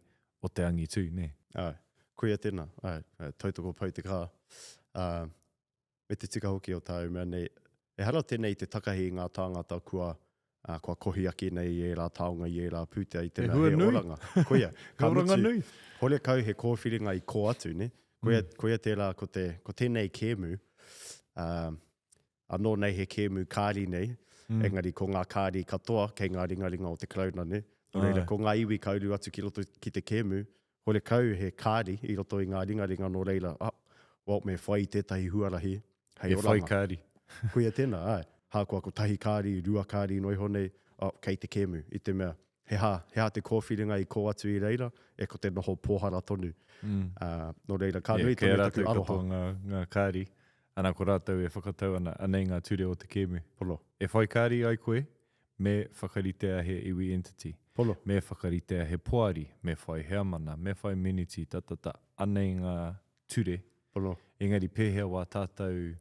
o te angitū, nē? Āe, koia tēnā, āe, tautoko pau te kaha. Uh, me te tika hoki o tāu mea nei, ehara tēnei i te takahi i ngā tāngata kua. Ā, kua kohi ake nei i ērā taonga, i ērā pūtea i te He mea hua he nui. oranga. Koia, He ka oranga mutu, nui. horekau he kōwhiringa i kō atu, nē? Koia, koia tērā ko te, ko tēnei kēmu, ā, anō nei he kēmu kāri nei, engari ko ngā kāri katoa kei ngā ringaringa o te Karauna, nē? Nō reira, Āe. ko ngā iwi ka uru atu ki roto ki te kēmu, horekau he kāri i roto i ngā ringaringa, nō reira, ah, well, me whai i tētahi huarahi hei E whai oranga. kāri. Koia tēnā, āe. Hākoa kotahi kāri, rua kāri noa iho nei, oh, kei te kēmu, i te mea, he hā, he hā te kōwhiringa i kō atu i reira, e ko te noho pōhara tonu. Mm. Uh, nō reira, ka yeah, nui kei tonu a taku rātou aroha. katoa ngā, ngā kāri, ana ko rātou e whakatau ana, anei ngā ture o te kēmu. Pono. E whai kāri ai koe, me whakaritea he iwi entity. Pono. Me whakaritea he poari, me whai heamana, me whai miniti, ta ta ta, anei ngā ture. Pono. Engari pēhea wā tātou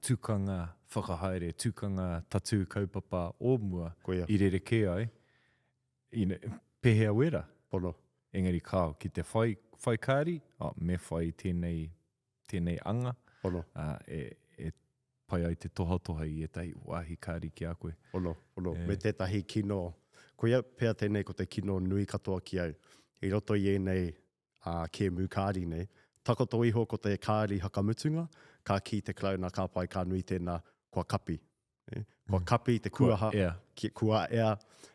tukanga whakahaere, tukanga tatū kaupapa o mua Koia. i rerekē ai, ina, pēhea wera? Pono. Engari kāo, ki te whai, whai kāri, oh, me whai tēnei, tēnei anga, Pono. ā, e, e pai ai te tohatoha i ētahi wāhi kāri ki a koe. Pono, pono. E. Me tētahi kino, koia pea tēnei ko te kino nui katoa ki au. I roto i ēnei ā, kēmu kāri nei. Takoto iho ko te kāri hakamutunga, ka kī te Karauna ka pai ka nui tēnā, kua kapi. Eh? Kua mm. kapi te kuaha, kua ea, ki, kua ea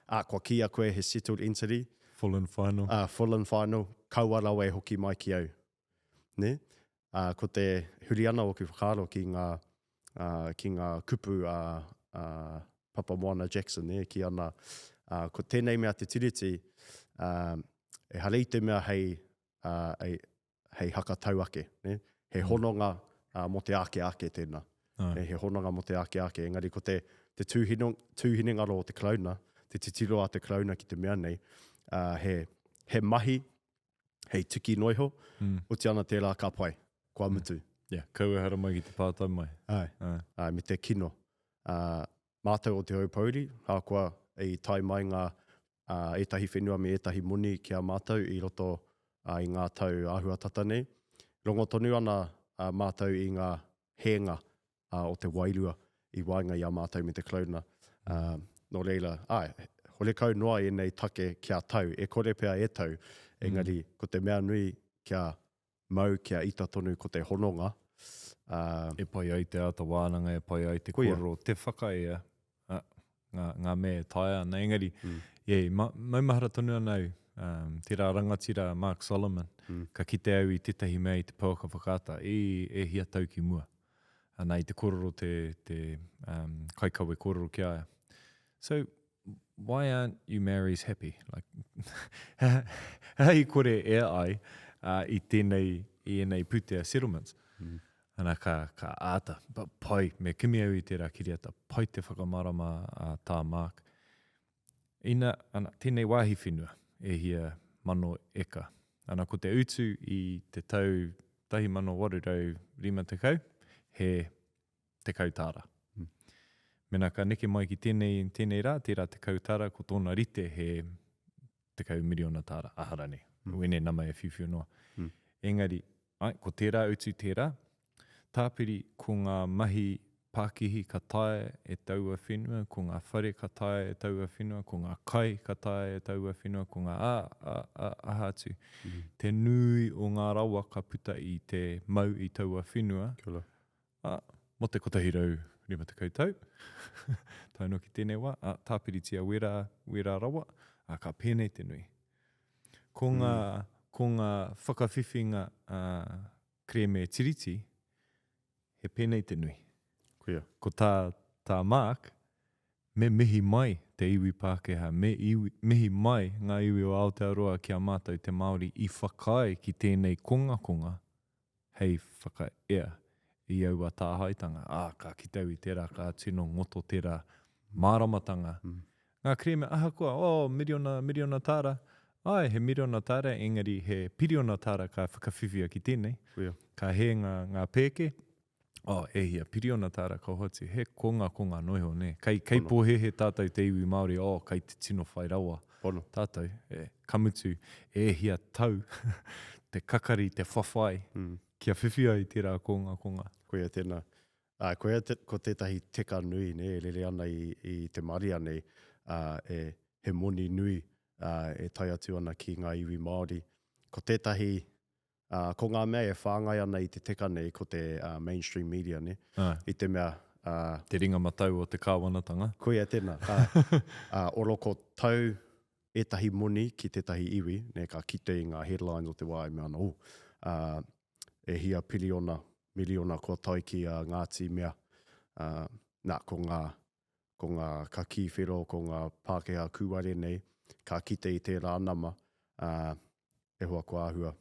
ā, kua kīia koe he settled entity. Full and final. Uh, full and final, kaua rawa e hoki mai ki au. Ne? Ā, ko te huri ana oku whakaaro ki ngā, ā, ki ngā kupu a, a Papa Moana Jackson, ne, ki ana, ā, ko tēnei mea te Tiriti, ā, ehara i te mea hei, ā, hei, hei hakatau ake, ne? He mm. hononga ā, mō te ake ake tēnā. Ai. Ne, he hononga mō te ake ake, engari ko te, te tūhino, tūhinengaro o te Karauna, te titiro a te Karauna ki te mea nei, ā, he, he mahi hei tiki noa iho, mm. oti ana tērā ka pai, kua mm. mutu. Yeah, kaua haramai ki te pātai mai. Ai, Ai. ai me te kino. Uh, mātou o Te Aupōuri, ahakoa i tae mai ngā, uh, ētahi whenua me ētahi moni ki a mātou i roto uh, i ngā tau āhua tata nei, rongo tonu ana uh, mātou i ngā hēnga uh, o te wairua i waenga i a mātou me te Karauna. Uh, nō reira, āe, horekau noa ēnei take kia tau, e kore pea e tau, engari mm. ko te mea nui kia mau, kia ita tonu ko te hononga. Uh, e pai ai te āta wānanga, e pai ai te Koia. kōrero, te whakaea, uh, ngā, ngā mea e taea ana. Engari, mm. yeah, ma, maumahara tonu ana au, um, tērā rangatira Mark Solomon, mm. ka kite au i tētahi mea i te pouaka whakaata, i, e hia tau ki mua. Ana, i te kōrero te, te um, kaikawe kōrero ki a ia. So, why aren't you Maoris happy? Like, hei kore e ai uh, i tēnei, i ēnei pūtea settlements. Mm. Ana ka, ka āta, but pai, me kimi au i tērā kiriata, pai te whakamārama a tā Mark. Ina, ana, tēnei wāhi whenua, e hia mano eka. Ana, ko te utu i te tau 1850, he 10 tāra. Mm. Mena ka neke mai ki tēnei, tēnei rā, tērā 10 tāra, ko tōna rite he 10 miriona tāra, aha rānei. Mm. Wēnei nama e whiuwhiu noa. Mm. Engari, ai, ko tērā utu tērā, tāpiri ko ngā mahi pākihi ka taea e taua whenua, ko ngā whare ka taea e taua whenua, ko ngā kai ka taea e taua whenua, ko ngā ā, ā, ā, aha atu. Mm. Te nui o ngā rawa ka puta i te mau i taua whenua, Kia ora. ā, mō te 150 tau, tae noa ki tēnei wā, ā, tāpiritia wērā, wērā rawa, ā, ka pēnei te nui. Ko ngā, Mm. ko ngā whakawhiwhinga ā, kerēme tiriti, he pēnei te nui. Koia. Ko tā, tā Mark, me mihi mai te iwi Pākehā, me iwi, mihi mai ngā iwi o Aotearoa ki a mātou te Māori i whakaae ki tēnei kongakonga hei whakaea i aua tāhaetanga, ā, ka kite au i tērā, ka tino ngoto tērā māramatanga. Mm. Ngā kerēme, ahakoa, oh, miriona, miriona tāra, āe, he miriona tāra, engari he piriona tāra ka whakawhiwhia ki tēnei. Koia. Ka hē ngā, ngā pēke, oh, e hia piriona tāra ka hoatu, he kongakonga noa iho, nē. Kei, kei Pono. pōhēhē tātou te iwi Māori, oh, kei te tino whai rawa. Pono. Tātou, e, ka mutu, e hia tau te kakari, te whawhai, Mm. kia whiwhi ai tērā kongakonga. Koia tēnā. Ā, koia te, ko tētahi teka nui, nē, e rere ana i, i te marea nei, ā, e, he moni nui, ā, e tae atu ana ki ngā iwi Māori. Ko tētahi, ā, ko ngā mea e whāngai ana i te teka nei, ko te ā, mainstream media, nē, Ā. i te mea, ā. Te ringa matau o te kāwanatanga. Koia tēnā, ā, ā, oroko tau ētahi moni ki tētahi iwi, nē, ka kite i ngā headlines o te wā e mea ana, oh, ā, e hia piriona, miriona kua tae ki a Ngāti Mea. Ā, nā, ko ngā, ko ngā kakī whero, ko ngā Pākehā kūare nei, ka kite i tērā nama, ā, e hoa kua āhua,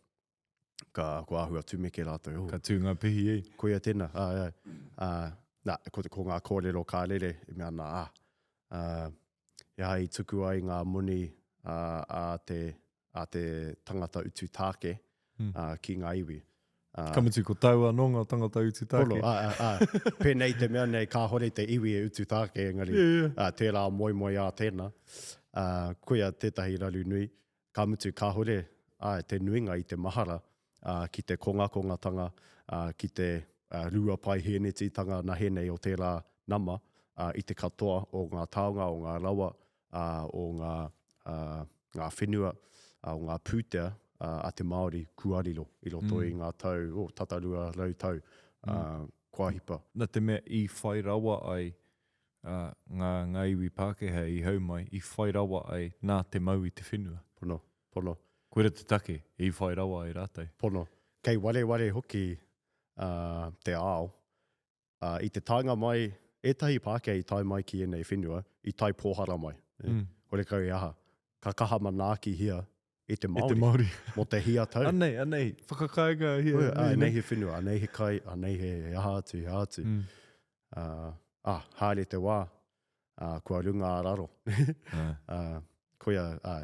ka, kua āhua tumeke rātou, oh. Ka tū ngā pihi e. Koia tēnā, āe, āe. Ā, nā, ko, ko ngā kōrero ka rere, e mea ana, ā, ā, he aha i tuku ai ngā moni ā, a te, a te tangata utu tāke mm. ā, ki ngā iwi. Ā, Ka mutu ko tāu anō ngā tangata utu tāke. Pono, ā, ā, ā. Pēnei te mea nei, kāhore te iwi e utu tāke, engari yeah, yeah. Ā, tērā moemoeā tēnā. Ā, koia tētahi raru nui. Ka mutu kāhore āe, te nuinga i te mahara ā, ki te kongakongatanga, ā, ki te ā, rua paihēnetitanga nahenei o tērā nama ā, i te katoa o ngā taonga, o ngā rawa, ā, o ngā, ā, ngā whenua, ā, o ngā pūtea ā, a te Māori kua riro i roto mm. i ngā tau, oh, tata 200 tau, ā, mm. kua hipa. Nā te mea i whai rawa ai ā, ngā, ngā iwi Pākehā i hau mai, i whai rawa ai nā te mau i te whenua. Pono, pono. Koira te take i whai rawa ai rātou. Pono. Kei wareware hoki ā, te ao. Ā, i te taenga mai, ētahi Pākehā i tae mai ki ēnei whenua, i tae pōhara mai. Mm. Horekau e aha. Ka kaha manaakihia e te Māori. E te Māori. Mō te hia tau. Anei, anei, whakakainga hia. Oi, ā, anei he whenua, anei he kai, anei he, he aha atu, he aha atu. Mm. Ā, ā, haere te wā, ā, kua runga a raro. Ā, koia, ā,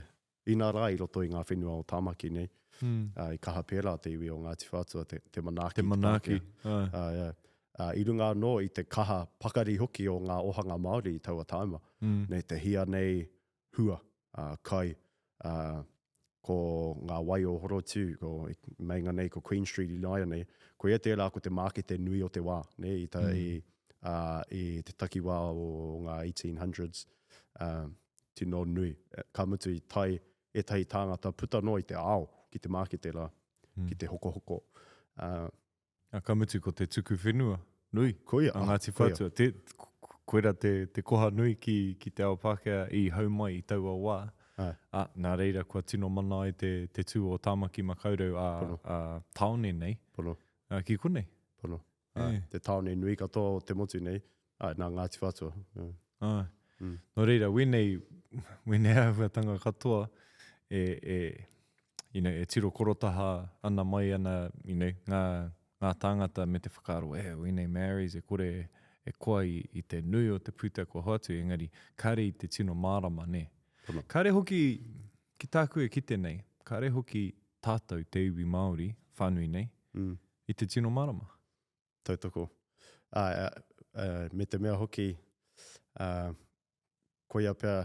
inā rā i roto i ngā whenua o Tāmaki nei, mm. ā, i kaha pērā te iwi o Ngāti Whātua, te, te manaaki. Te manaaki, ā. Ā, ā, ā, i runga anō i te kaha pakari hoki o ngā ohanga Māori i taua tāima. Mm. Nei te hia nei hua, ā, kai, ā, ko ngā wai o Horotiu, ko, i meinga nei ko Queen Street ināianei, koia tērā ko te mākete nui o te wā, nē, i, ta, mm. i, ā, i te takiwā o ngā 1800s, ā, tino nui. Ka mutu i tae ētahi tāngata puta noa i te ao ki te mākete rā, mm. ki te hokohoko. Ā, A ka mutu ko te tuku whenua nui Koia, a Ngāti Whātua. Te, koira te, te koha nui ki, ki te ao Pākehā i hau mai i taua wā. Āe. A, nā reira kua tino mana ai te, te tū o Tāmaki Makaurau a, Pono. a tāone nei. Pono. A, ki konei. Pono. Āe, E. te tāone nui katoa o te motu nei, āe, nā Ngāti Whātua. Āe. Āe. Mm. Nō reira, wēnei, wēnei āhuatanga katoa e, e, you know, e tiro korotaha ana mai ana, you know, ngā, ngā tāngata me te whakaaro, e, wēnei Maoris e kore e koa i, i te nui o te pūtea kua hoatu, engari kāre i te tino mārama, nē. Pono. Kāre hoki, ki tāku e kite nei, kāre hoki tātou te iwi Māori whānui nei, mm. i te tino mārama. Tautoko. Ā, ā, ā, me te mea hoki, ā, koia pea,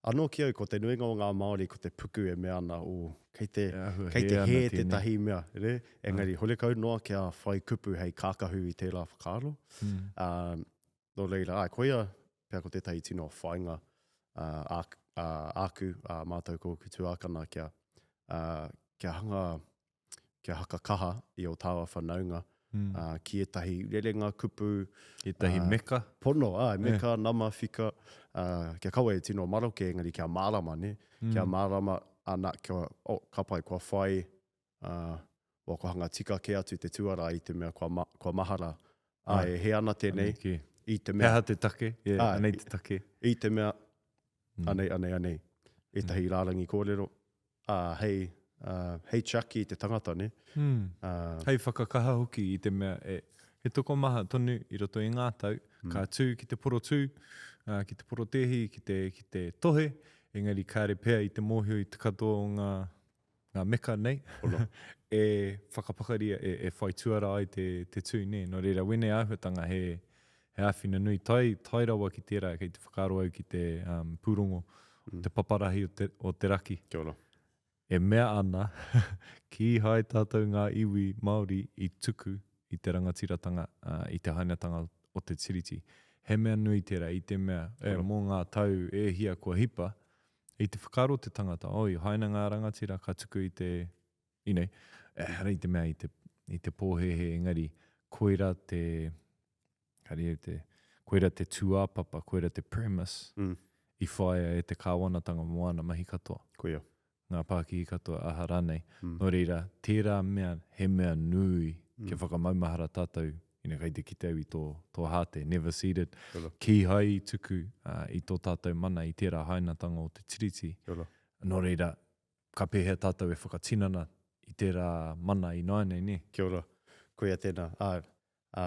anō ki au, ko te nuinga o ngā Māori ko te puku e mea ana, oh, kei te, kei te hē tētahi mea, re? Engari, horekau noa kia whai kupu hei kākahu i tērā whakaaro. Mm. Ā, nō reira, āe, koia pea ko tētahi tino whāinga ā, ā, ā, āku, ā mātou ko ōku tuākana kia, ā, kia hanga kia hakakaha i ō tāua whanaunga mm. uh, ki ētahi rerenga kupu. Ētahi uh, meka. Pono, ā, meka, yeah. nama, whika, uh, kia kaua e tino maroke, engari kia mārama, ne? Mm. Kia mārama, ana, kia, oh, ka pai, kua whai, uh, wa, kua hanga tika kē atu te tuara i te mea kua, ma, kua mahara. Ā, e he ana tēnei, i te He mea. aha te take? Yeah, Ā, anei te take. I te mea, mm. anei, anei, anei. Ētahi mm. rārangi kōrero, ā, hei, ā, hei tiaki i te tangata, nē? Mm. Ā. Hei whakakaha hoki i te mea e, he tokomaha tonu i roto i ngā tau, mm. ka tū ki te porotū, ā, ki te porotēhi, ki te, ki te tohe, engari kāre pea i te mōhio i te katoa o ngā, ngā meka nei, Pono. e whakapakaria, e, e whai tuara ai te, te tū, nē. Nō reira, wēnei āhuatanga he, he āwhina nui tae, tae rawa ki tērā kei te whakaaro au ki te um, pūrongo mm. te paparahi o te, o te raki. Kia ora. E mea ana, kīhai tātou ngā iwi Māori i tuku i te rangatiratanga, i te hainatanga o te Tiriti. He mea nui tērā i te mea, e, mō ngā tau e hia kua hipa, i te whakaaro te tangata, oh, i haina ngā rangatira ka tuku i te, you know, ehara i te mea i te, i te pōhēhē engari koirā te, kāre au te, koirā te tūāpapa, koirā te premise mm. i whāia e te kāwanatanga mō āna mahi katoa. Koia. Ngā pākihi katoa, aha rānei. Mm. Nō reira, tērā mea, he mea nui mm. kia whakamaumahara tātou, you know, kei te kite au i tō, tō hāte, never ceded. Kīhai i tuku uh, i tō tātou mana i tērā hainatanga o te tiriti. Nō reira, ka pēhea tātou e whakatinana i tērā mana ināianei, nē? Kia ora. Koia tēnā. Ā, ā,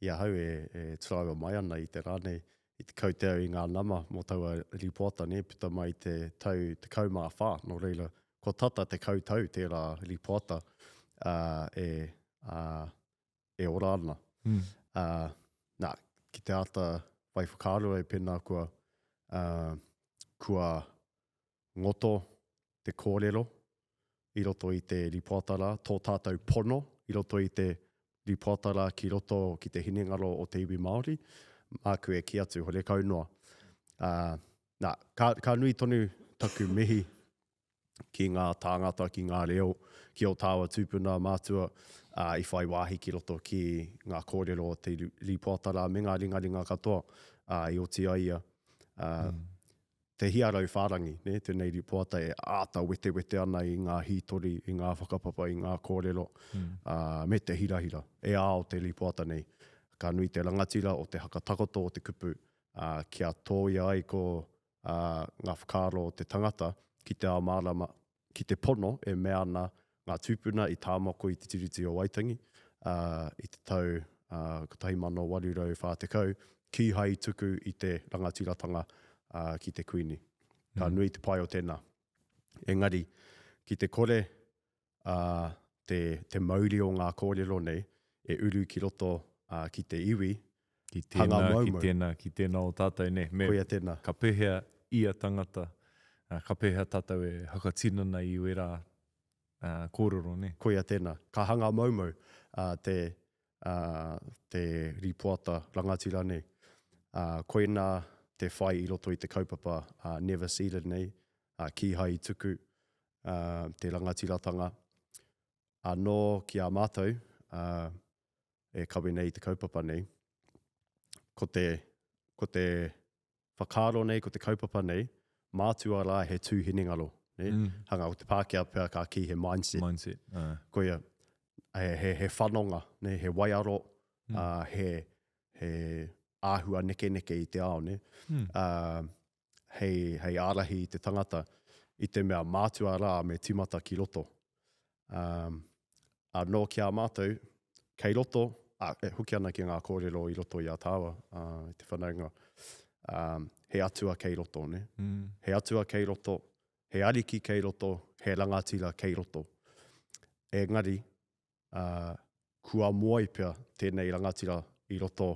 i ahau e, e turaua mai ana i te rā nei, i te kaute au i ngā nama mō taua rīpoata, nē, puta mai i te tau 14, nō reira, kua tata 10 tau tērā rīpoata, ā, e, ā, e ora ana. Mm. Ā, nā, ki te āta whai whakaaro au pēnā kua, ā, kua ngoto te kōrero i roto i te rīpoata rā, tō tātou pono i roto i te rīpoata rā ki roto ki te hinengaro o te iwi Māori, māku e kī atu, horekau noa. Ā, nā, ka, ka nui tonu taku mihi ki ngā tāngata, ki ngā reo, ki ō tāua tūpuna mātua, ā, i whai wāhi ki roto ki ngā kōrero o te rīpoata rā me ngā ringaringa katoa, ā, i oti ai ia. Ā, mm. Te hiarau whārangi, nē, tēnei rīpoata e āta wetewete ana i ngā hītori, i ngā whakapapa, i ngā kōrero, ā, me te hirahira. E ao te rīpoata nei. Ka nui te rangatira o te hakatakoto o te kupu, ā, kia tōia ai ko, ā, ngā whakaaro o te tangata ki te ao mārama, ki te pono e mea ana ngā tūpuna i tāmoko i te Tiriti o Waitangi, ā, i te tau 1840, kīhai i tuku i te rangatiratanga ki te Kuini. Ka nui te pai o tēnā. Engari, ki te kore te, te mauri o ngā kōrero nei e uru ki roto ki te iwi, Ki tēnā, ki tēnā, ki tēnā o tātou, nē. Me, Koia tēnā. Ka pēhea ia tangata, ka pēhea tātou e whakatinana i wērā kōrero, nē? Koia tēnā. Ka hanga moumou te, te rīpoata rangatira nei. Koinā te whai i roto i te kaupapa Never Ceded nei, kīhai i tuku te rangatiratanga. Anō ki a mātou, e kawe nei i te kaupapa nei, ko te, ko te whakaaro nei, ko te kaupapa nei, mātua rā he tū hinengaro. Ne? Mm. Hanga, ko te Pākehā pea ka kī he mindset. Mindset, uh. Koia, he, he, he whanonga, ne? he waiaro, mm. uh, he, he āhua nekeneke i te ao. Ne? Mm. Uh, hei, hei ārahi i te tangata, i te mea mātua rā me timata ki roto. Um, anō ki a mātou, kei roto, a, e hoki ana ki ngā kōrero i roto i a tāua, uh, i te whanaunga, um, he atua kei roto, ne? Mm. He atua kei roto, he ariki kei roto, he rangatira kei roto. Engari, uh, kua moe pea tēnei rangatira i roto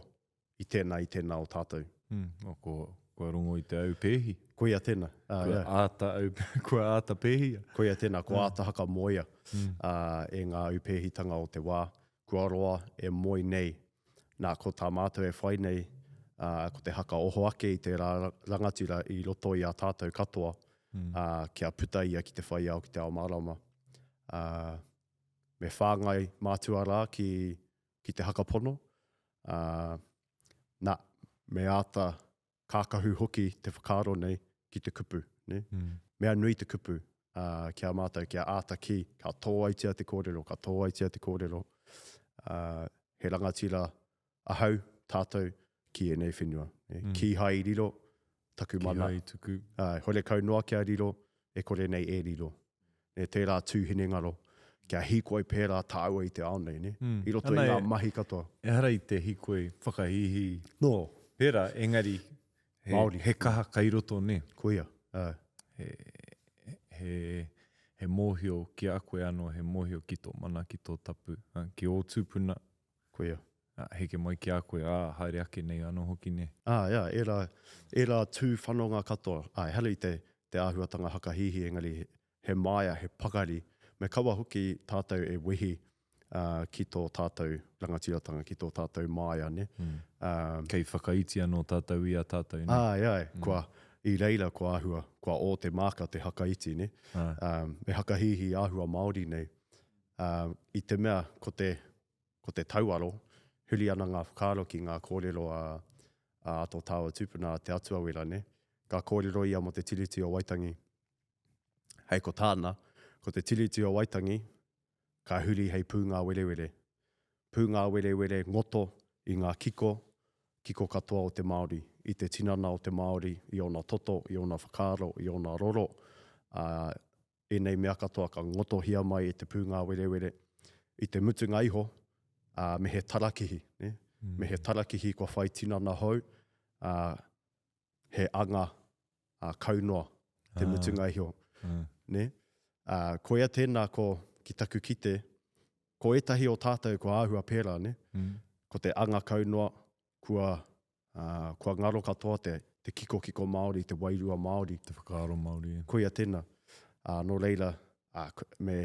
i tēnā, i tēnā o tātou. Mm, oh, kua, kua rongo i te aupēhi. Koia tēnā. Uh, kua, yeah. āta, au, kua āta pēhia. Koia tēnā, kua mm. āta hakamoea mm. uh, e ngā aupēhitanga o te wā. Kua roa e moe nei. Nā, ko tā mātou e whai nei, uh, ko te haka oho ake i te rā rangatira i roto i a tātou katoa, mm. uh, kia puta ia ki te whai ao, ki te ao mārama. Uh, me whāngai mātua rā ki, ki te hakapono, ā, nā, me āta kākahu hoki te whakaaro nei ki te kupu, nē? Mm. Mea nui te kupu ā, ki a mātou, kia āta kī, ka tōaitia te kōrero, ka tōaitia te kōrero, ā, he rangatira ahau, tātou, ki ēnei whenua. Nē? Mm. Kīhai i riro taku mana. Kīhai i tuku. Ā, horekau noa kia riro, e kore nei e riro. Nē, tērā tū hinengaro, kia hīkoi pērā tāua i te ao nei, nē? Mm. I roto Ana, i ngā mahi katoa. Ehara i te hīkoi whakahīhī no. pērā, engari he, Māori. he kaha kai roto, nē? Koia, ā. He, he, he mōhio ki a koe anō, he mōhio ki tō mana, ki tō tapu, ki ō tūpuna. Koia. Ā, heke mai ki a koe, ā, haere ake nei anō hoki, nē? Ā, jā, ērā, ērā tū whanonga katoa. Ā, ehara i te, te āhuatanga hakahīhī, engari he, he māia, he pakari. Me kaua hoki tātou e wehi ki tō tātou rangatiratanga, ki tō tātou māia, nē. Kei whakaiti anō tātou i a tātou, nē. Āe, āe, kua, i reira kua āhua, kua ō te māka te hakaiti, nē. Me hakahīhī āhua Māori nei. I te mea, ko te, ko te tauaro, huri ana ngā whakaaro ki ngā kōrero a, a tō tāua tupuna, a Te Atua Wera, nē. Ka kōrero ia mō te Tiriti o Waitangi. Hei ko tāna, ko te Tiriti o Waitangi, ka huri hei pūngāwerewere. Pūngāwerewere ngoto i ngā kiko, kiko katoa o te Māori, i te tinana o te Māori, i ōna toto, i ōna whakaaro, i ōna roro, ā, ēnei mea katoa ka ngotohia mai e te pūngāwerewere. I te mutunga iho, ā, me he tarakihi, nē? Me he tarakihi kua whai tinana hou, ā, he anga ā, kau noa te ah. mutunga iho. Mm. Ne? Ā, koia tēnā ko, ki taku kite, ko ētahi o tātou kua āhua pērā, ne? Mm. Ko te anga kau noa, kua, ā, kua ngaro katoa te, te kikokiko Māori, te wairua Māori. Te whakaaro Māori. Koia tēnā. Ā, nō reira, ā, me,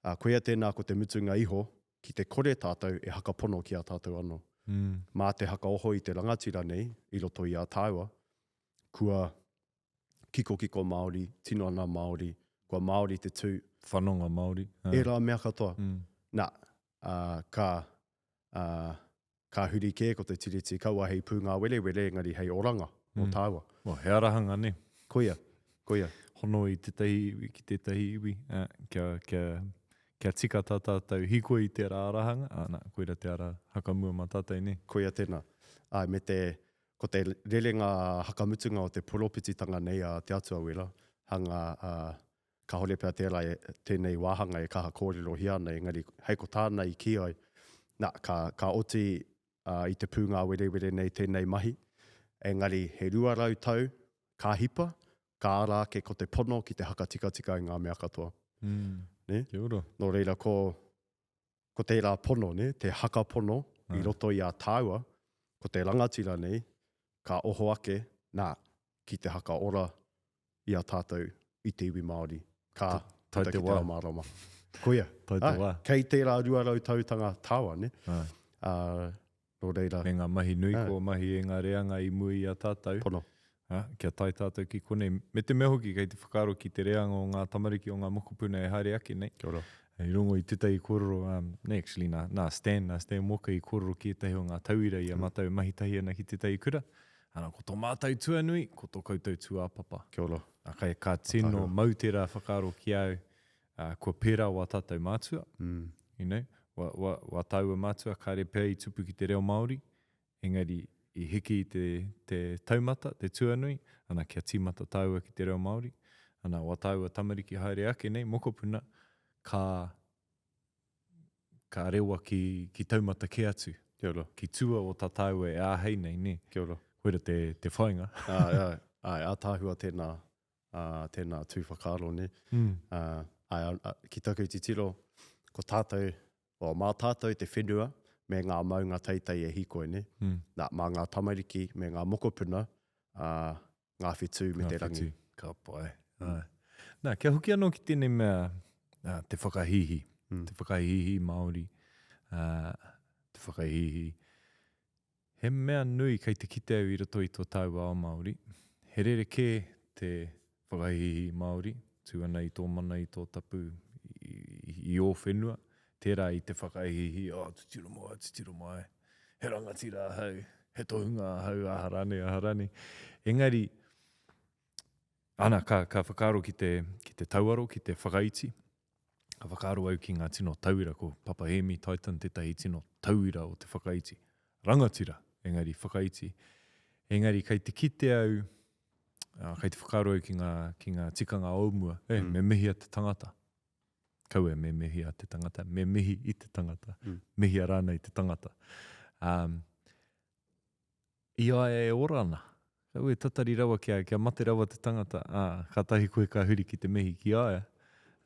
Ā, koia tēnā ko te mutunga iho, ki te kore tātou e hakapono ki a tātou anō. Mā te hakaoho i te rangatira nei i roto i a tāua, kua kikokiko Māori, tinana Māori, kua Māori te tū. Whanonga Māori. Ērā mea katoa. Nā, ā, ka, ā, Ka huri kē ko te Tiriti kaua hei pūngāwerewere engari hei oranga mō tāua. Well, he arahanga, nē. Koia, koia. Hono i tētahi iwi ki tētahi iwi, ā, kia, kia, kia tika tā tātou hīkoi i tērā arahanga, ā, nā, koira te ara hakamua mā tātou, nē. Koia tēnā. Āe, me te, ko te rerenga hakamutunga o te poropititanga nei a Te Atua Wera, hanga, ā, Kāore pea tērā e, tēnei wāhanga e kaha kōrerohia ana, engari hei ko tāna i kī ai, nā, ka, ka oti uh, i te pūngāwerewere nei tēnei mahi, engari he 200 tau ka hipa, ka ara ake ko te pono ki te hakatikatika i ngā mea katoa. Mm. Ne? Kia ora. Nō reira, ko, ko tērā pono, ne? te hakapono i roto i a tāua, ko te rangatira nei, ka oho ake, nā, ki te hakaora i a tātou i te iwi Māori. Ka puta ki te ao mārama. Koia. Tae te wā. Kei tērā 200 tautanga tāua, ne? Ā, nō reira. Me ngā mahi nui kua mahi e ngā reanga i mua i a tātou. Pono. Ā, kia tae tātou ki konei. Me te mea hoki kei te whakaaro ki te reanga o ngā tamariki o ngā mokopuna e haere ake nei. Kia ora. I rongo i tētahi kōrero, um, ne, actually, nā, nā Stan, nā Stan Walker i kōrero ki ētahi o ngā tauira i a mātou e mahi tahi ana ki tētahi kura. Ana, ko tō mātou tuanui, ko tō koutou tūāpapa. Kia ora. Ā, kai, ka tino mau tērā whakaaro ki au, ā, kua pērā wā tātou mātua, mm. you know, wā, wā, wā tāua mātua kāre pea i tupu ki te reo Māori, engari i hiki i te, te taumata, te tuanui, ana, kia tīmata tāua ki te reo Māori, ana, wā tāua tamariki haere ake nei, mokopuna, ka ka rewa ki, ki taumata kē atu. Kia ora. Ki tua o tā tāua e āhei nei, nē? Kia ora. Koira te, te whāinga. Āe, āe, āe, ātaahua tēnā, ā, tēnā tū whakaaro, nē? Mm. Ā, āe, ā, ki taku titiro, ko tātou, well, mā tātou te whenua me ngā maunga teitei e hīkoi, nē? Mm. Nā, mā ngā tamariki me ngā mokopuna, ā, ngā whetū me te rangi. Ngā whetū, ka pai. Mm. Nā, kia hoki anō ki tēnei mea, uh, te whakahīhī, mm. te whakahīhī Māori, uh, te whakahīhī. He mea nui kei te kite au i roto i tō tāua ao Māori. He rerekē te whakahīhī Māori, tū ana i tō mana, i tō tapu, i, i, i ō whenua, tērā i te whakahīhī, oh, titiro mai, titiro mai, he rangatira ahau, he tohunga ahau, aha rānei, aha rānei. Engari, ana, ka, ka whakaaro ki te, ki te tauaro, ki te whakaiti, ka whakaaro au ki ngā tino tauira, ko Papa Hēmi Titan tētahi tino tauira o te whakaiti. Rangatira, engari whakaiti. Engari kei te kite au, uh, kei te whakaaro au ki ngā, ki ngā tikanga o mua, eh, mm. me mihia te tangata. Kaua me mihi a te tangata, me mihi i te tangata, mm. mihia rānei te tangata. Um, I a ia e ora ana, kaua e tatari rawa kia, kia mate rawa te tangata, ā, kātahi koe ka huri ki te mihi ki a ia.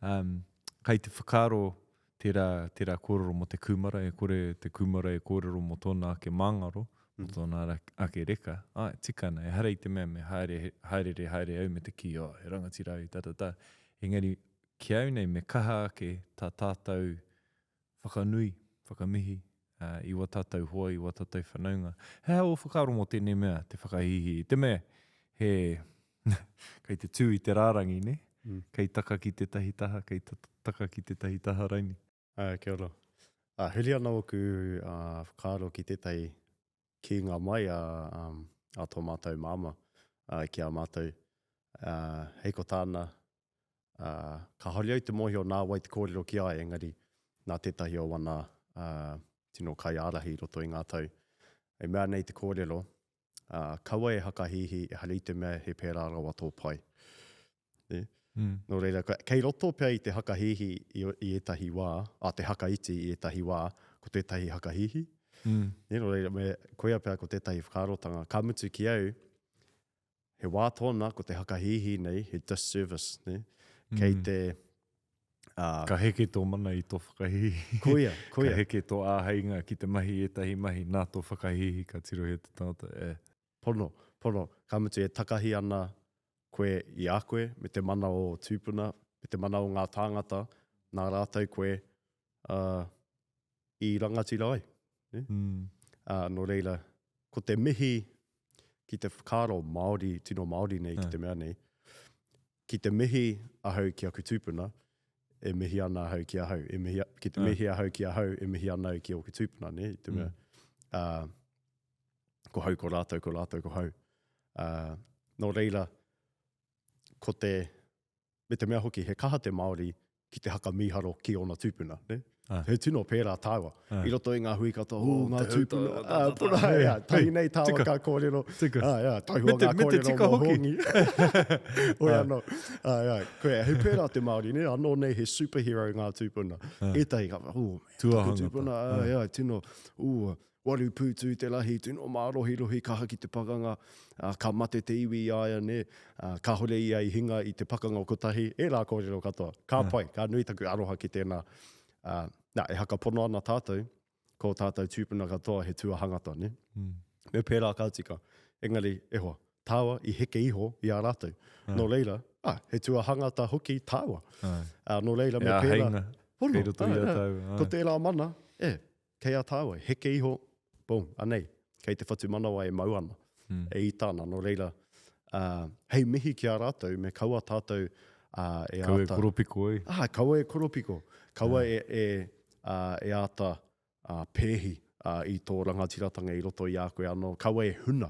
Um, kai te whakaaro tērā, tērā kōrero mō te kūmara, e kore te kūmara e kōrero mō tōna ake māngaro, mō mm. tōna ake reka. Āe, tika ana, ehara i te mea me haere, haerere haere au me te kī, oh, he rangatira au, ta, ta, ta. Engari, Ki au nei me kaha ake tā tātou whakanui, whakamihi i wā tātou hoa, i wā tātou whanaunga. He aha ō whakaaro mō tēnei mea, te whakahīhī? I te mea, he, kei te tū i te rārangi, nē? Mm. Kei taka ki tētahi taha, kei taka ki tētahi taha raini. Uh, kia ora. Uh, huri ana ōku uh, whakaaro ki tētahi kīnga mai a, um, a tō mātou māmā uh, ki a mātou. Uh, hei ko tāna, ā, kāhore au te mōhio nā wai te kōrero ki a ia, engari nā tētahi o wana ā, tino kaiārahi i roto i ngā tau. E mea nei te kōrero, ā, kaua e hakahīhī, ehara i te mea he pērā rawa tō pai. Nē? Mm. Nō reira, kei roto pea i te hakahīhī i, i ētahi wā, ā, te hakaiti i ētahi wā, ko tētahi hakahīhī. Mm. Nē, nō reira, me, koia pea ko tētahi whakaarotanga. Ka mutu ki au, He wā tōna ko te hakahīhī nei, he disservice, ne? Kei mm. te... Uh, ka heke tō mana i tō whakahīhī. Koia, koia. Ka heke tō āheinga ki te mahi ētahi mahi nā tō whakahīhī ka tirohia te tangata. E. Pono, pono. Ka mutu e takahi ana koe i a koe me te mana o tūpuna, me te mana o ngā tāngata, nā rātou koe uh, i rangatira ai. Ne? Mm. Uh, nō reira, ko te mihi ki te whakaaro Māori, tino Māori nei ki te mea nei, ki te mihi ahau ki aku tūpuna, e mihi ana ahau ki ahau, e mihi, ki te mihi ahau ki ahau, e mihi ana au ki ōku tūpuna, ne? I te mea, mm. uh, ko hau ko rātou, ko rātou ko hau. Uh, nō reira, ko te, Me te mea hoki, he kaha te Māori ki te haka mīharo ki ōna tūpuna, ne? Ah. He tino pērā tāua. Ah. I roto i ngā hui katoa, oh, ngā tūpuna, ah, puna, yeah, tahi nei tāua ka kōrero. Tika. Ah, yeah, taihoa ngā kōrero mō Hongi. Oi ah. anō. Ah, yeah, koe, he pērā te Māori, ne? Anō nei he superhero ngā tūpuna. Ah. Ētahi ka, oh, man, tūpuna, ah, yeah, tino, oh, Waru pūtū te rahi, tino mārohirohi, kaha ki te pakanga, ā, ka mate te iwi i a ia, nē, ā, kāhore ia i hinga i te pakanga kotahi, ērā kōrero katoa. Ka pai, ka nui taku aroha ki tēnā. Ā, nā, e hakapono ana tātou, ko ō tātou tūpuna katoa he tuahangata, nē? Me pērā ka tika. Engari, e hoa, tāua i heke iho i a rātou. Nō reira, ā, he tuahangata hoki tāua. Ā, nō reira, me pērā. He āheinga kei roto i a tāua. Ko tērā mana, e, Kei a tāua, heke iho, boom, anei, kei te whatumanawa e mau ana, mm. e ita ana, nō reira, uh, hei mihi ki a rātou, me kaua tātou uh, e kaua āta... e koropiko ai. Ah, kaua e koropiko, kaua e, e, uh, e āta uh, pēhi uh, i tō rangatiratanga i roto i a koe anō, kaua e huna,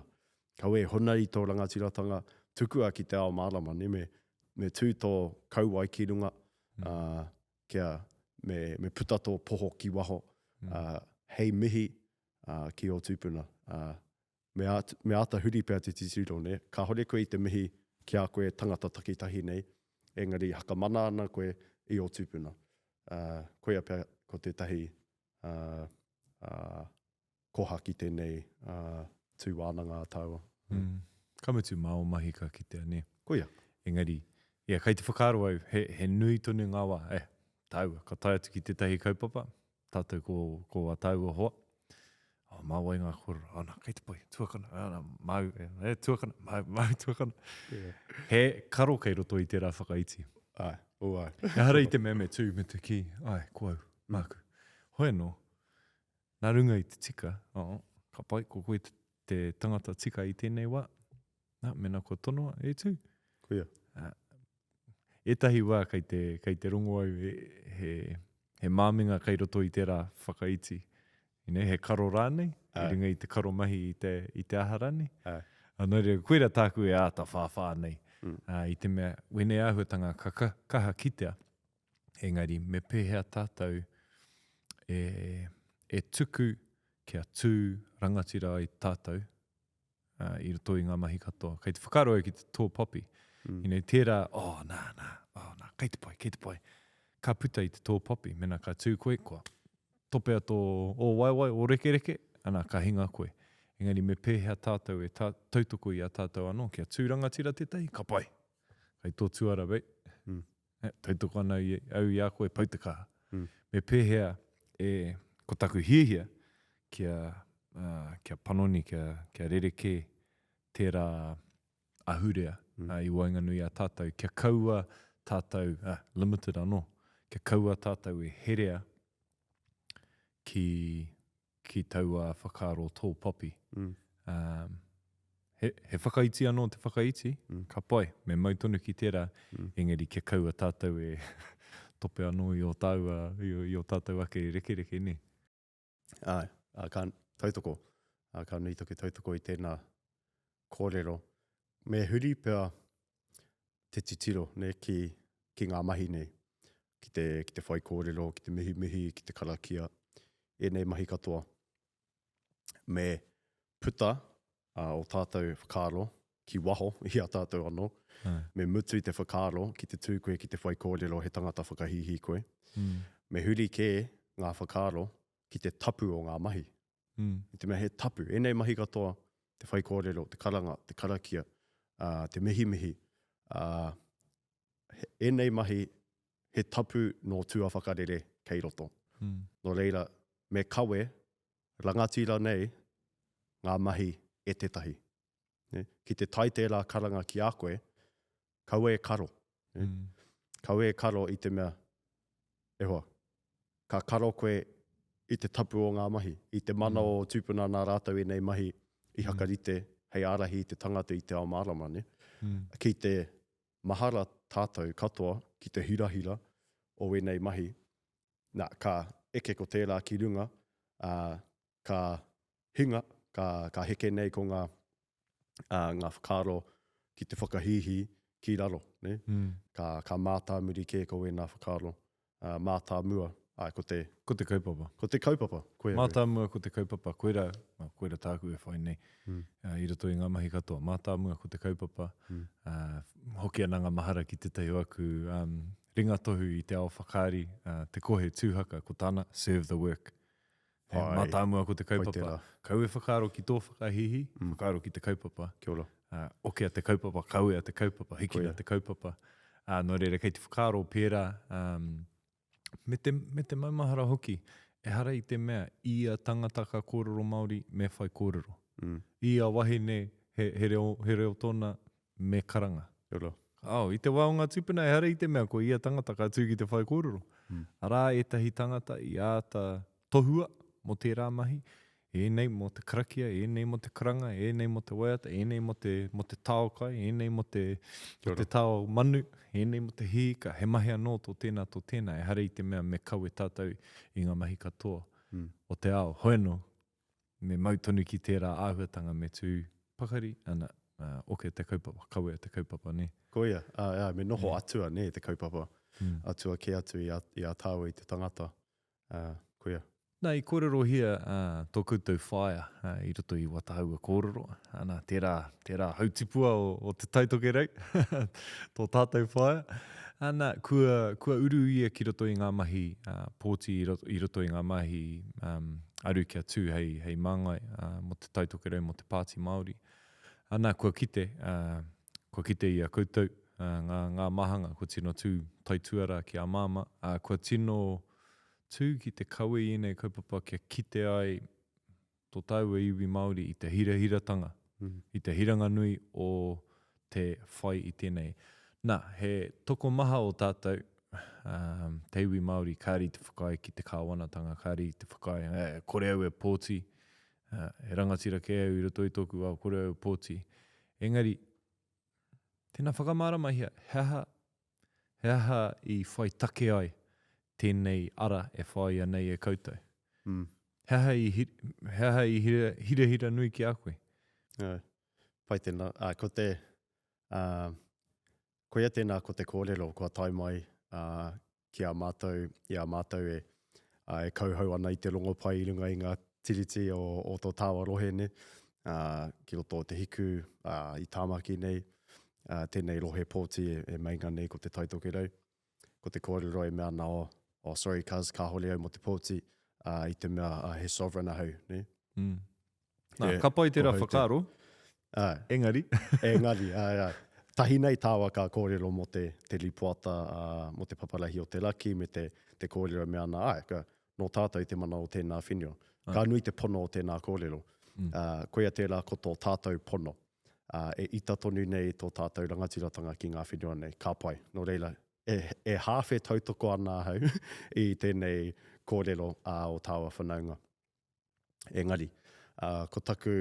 kaua e huna i tō rangatiratanga, tukua ki te ao mārama, ne, me, me tū tō kauae ki runga, mm. uh, kia me, me puta tō poho ki waho, mm. uh, hei mihi uh, ki ō tūpuna. Uh, me, āt, me āta huri pea te titiro, ne? Kāhore koe i te mihi ki a koe tangata takitahi nei, engari hakamana ana koe i ō tūpuna. Uh, koia pea ko tētahi uh, uh, koha ki tēnei uh, tū wānanga a tāua. Mm. Ka mutu mā o mahi ka kitea, nē. Koia. Engari, ia, kei te whakaaro au, he, he nui tonu ngā wā, eh, tāua, ka tae atu ki tētahi kaupapa, tātou ko, ko a tāua hoa, oh, mā wai ngā kōrero, oh, nā, kei te pai, tuakana, ah, nā, māu, e, e, tuakana, māu, māu, tuakana. Yeah. He karo kei roto i tērā whakaiti. Ai, oh, ai. Ehara i te mea me tū, me te kī, ai, ko au, māku. Hoi anō, Nā runga i te tika, oh, ka pai, ko koe te, te tangata tika i tēnei wā. Nā, mēnā kua tonoa, e tū. Koia. Uh, ētahi wā kei te, kei te rongo au he, he, he māminga kei roto i tērā whakaiti. You know, he karo rānei, i runga i te karo mahi i te, i te aha rānei. Āe. Nō reira, koira tāku e āta whāwhā nei. Mm. Uh, i te mea, wēnei āhuatanga ka, ka kaha kitea, Engari, me pēhea tātou e, e tuku kia tū rangatira ai tātou uh, i roto i ngā mahi katoa. Kei te whakaaro au ki te tō poppy. Mm. You know, tērā, oh, nā, nā, oh, nā, kei te pai, kei te pai. Ka puta i te tō poppy, mena ka tū koe, kua topea tō ō waewae, ō rekereke, ana, ka hinga koe. Engari me pēhea tātou e tā, tautoko i a tātou anō, kia tū rangatira tētahi, ka pai. Kei tō tuara, bei. Mm. E, tautoko ana i, au i a koe, pau te kaha. Mm. Me pēhea e, ko taku hiahia kia, uh, kia panoni, kia, kia rerekē tērā ahurea mm. uh, i waenganui a tātou, kia kaua tātou, uh, limited anō, kia kaua tātou e herea. ki, ki taua whakaaro tōpopi. Mm. Um, he, he whakaiti anō te whakaiti, mm. ka pai, me mau tonu ki tērā, mm. engari kia kaua tātou e tope anō i o tāua, i, i o tātou ake rekereke, nē? Āe, ā, ka tautoko, ā, ka nui taku tautoko i tēnā kōrero. Me huri pea te titiro, nē, ki, ki ngā mahi nei, ki te, ki te whaikōrero, ki te mihimihi, ki te karakia, ēnei mahi katoa. Me puta ā, ō tātou whakaaro ki waho i a tātou anō. Me mutu i te whakaaro ki te tū koe ki te whaikōrero he tangata whakahīhī koe. Mm. Me huri kē ngā whakaaro ki te tapu o ngā mahi. Mm. I te mea he tapu, ēnei mahi katoa, te whaikōrero, te karanga, te karakia, uh, te mihimihi, uh, ēnei mahi he tapu nō tua whakarere kei roto. Mm. Nō reira, me kawe rangatira nei ngā mahi e tētahi. Ki te tae tērā karanga ki a koe, kaua e karo. Mm. Kaua e karo i te mea, e hoa, ka karo koe i te tapu o ngā mahi, i te mana mm. o tūpuna nā rātou ēnei mahi i mm. hakarite hei ārahi i te tangata i te ao mārama. Ne? Mm. Ki te mahara tātou katoa ki te hirahira o ēnei mahi, nā, ka eke ko tērā ki runga, ā, ka hinga, ka, ka heke nei ko ngā, ā, ngā whakaaro ki te whakahīhī ki raro, nē? Mm. Ka, ka mātāmuri kē ko ēnā whakaaro, ā, mātāmua, āe, ko te... Ko te kaupapa. Ko te kaupapa, koia. Mātāmua ko te kaupapa, koirā, koirā tāku e whai nei, mm. ā, i roto i ngā mahi katoa. Mātāmua ko te kaupapa, mm. ā, hoki ana ngā mahara ki tētahi o aku um, ringatohu i te ao whakaari, te kohe tūhaka, ko tāna, serve the work. He mātāmua ko te kaupapa. Kau e whakaaro ki tō whakahīhī, mm. whakaaro ki te kaupapa. Kia ora. Uh, okea te kaupapa, kawea te kaupapa, hikina te kaupapa. Uh, nō reira, kei te whakaaro pērā, um, me, te, me te maumahara hoki, ehara i te mea, ia tangata ka kōrero Māori, me whai kōrero. Mm. Ia wahine, he, he, reo, he reo tōna, me karanga. Kia ora. Oh, i te wā o ngā tūpuna, ehara i te mea ko ia tangata ka tū ki te whaikōrero. Mm. Arā ētahi tangata i āta tohua mō tērā mahi, ēnei mō te karakia, ēnei mō te karanga, ēnei mō te waiata, ēnei mō te, mō te tao kai, ēnei mō te, mō te tao manu, ēnei mō te hīka, he mahi anō tō tēnā, tō tēnā, ehara i te mea me kawe tātou i ngā mahi katoa mm. o te ao. Hoi anō, me mau tonu ki tērā āhuatanga me tū pakari, ana, oke te kaupapa, kawea te kaupapa, nē. Koia, āe, āe, me noho atua, nē, te kaupapa. Atua kē atu i a, i a tāua i te tangata. Ā, koia. Nā, i kōrerohia tō koutou whaea i roto i wā tāua kōrero, ana, tērā, tērā hautipua o, o Te Tai Tokerau, tō tātou whaea. Ana, kua, kua uru ia ki roto i ngā mahi pōti, i roto, i roto i ngā mahi um, aru kia tū hei, hei māngai uh, mō Te Tai Tokerau, mō te Pāti Māori. Ana, kua kite, uh, kua kite i a koutou uh, ngā, ngā mahanga, kua tino tū taituarā ki a māmā, uh, kua tino tū ki te kawe i ēnei kaupapa kia kite ai tō tāua iwi Māori i te hirahiratanga, i te hiranga nui o te whai i tēnei. Nā, he tokomaha o tātou, um, te iwi Māori, kāre i te whakaae ki te kāwanatanga, kāre i te whakaae, e, kore au e pōti, uh, he rangatira kē au i roto i tōku ao, kore au e pōti. Engari, tēnā whakamāramahia, he aha, he aha i whai take ai tēnei ara e whāia nei e koutou? Mm. He aha i, he aha i hira, hirahira nui ki a koe? Uh, pai tēnā. Uh, ko te, uh, koia tēnā ko te kōrero kua tae mai uh, ki a mātou, i a mātou e, uh, e kauhau ana i te rongopai i runga i ngā tiriti o, o tō tāua rohe nei, uh, ki roto o Te Hiku, uh, i Tāmaki nei, uh, tēnei rohe pōti e, e meinga nei ko Te Taitokerau. Ko te kōrero e mea ana, oh, oh sorry cuz, kāhore au mō te pōti, uh, i te mea uh, he sovereign ahau, ne? Mm. Nā, ka pai tērā whakaaro, Āe. engari. Engari, āe, āe. Tahi nei tāua ka kōrero mō te, te rīpoata, ā, mō te paparahi o te raki me te, te kōrero e mea ana, āe, ka, nō tātou te mana o tēnā whenua. Ka nui te pono o tēnā kōrero. Mm. Ā, koia tērā ko tō tātou pono. Ā, e ita tonu nei tō tātou rangatiratanga ki ngā whenua nei. Ka pai. Nō reira, e, e hāwhe tautoko ana ahau i tēnei. kōrero a o tāua whanaunga. Engari, ā, ko taku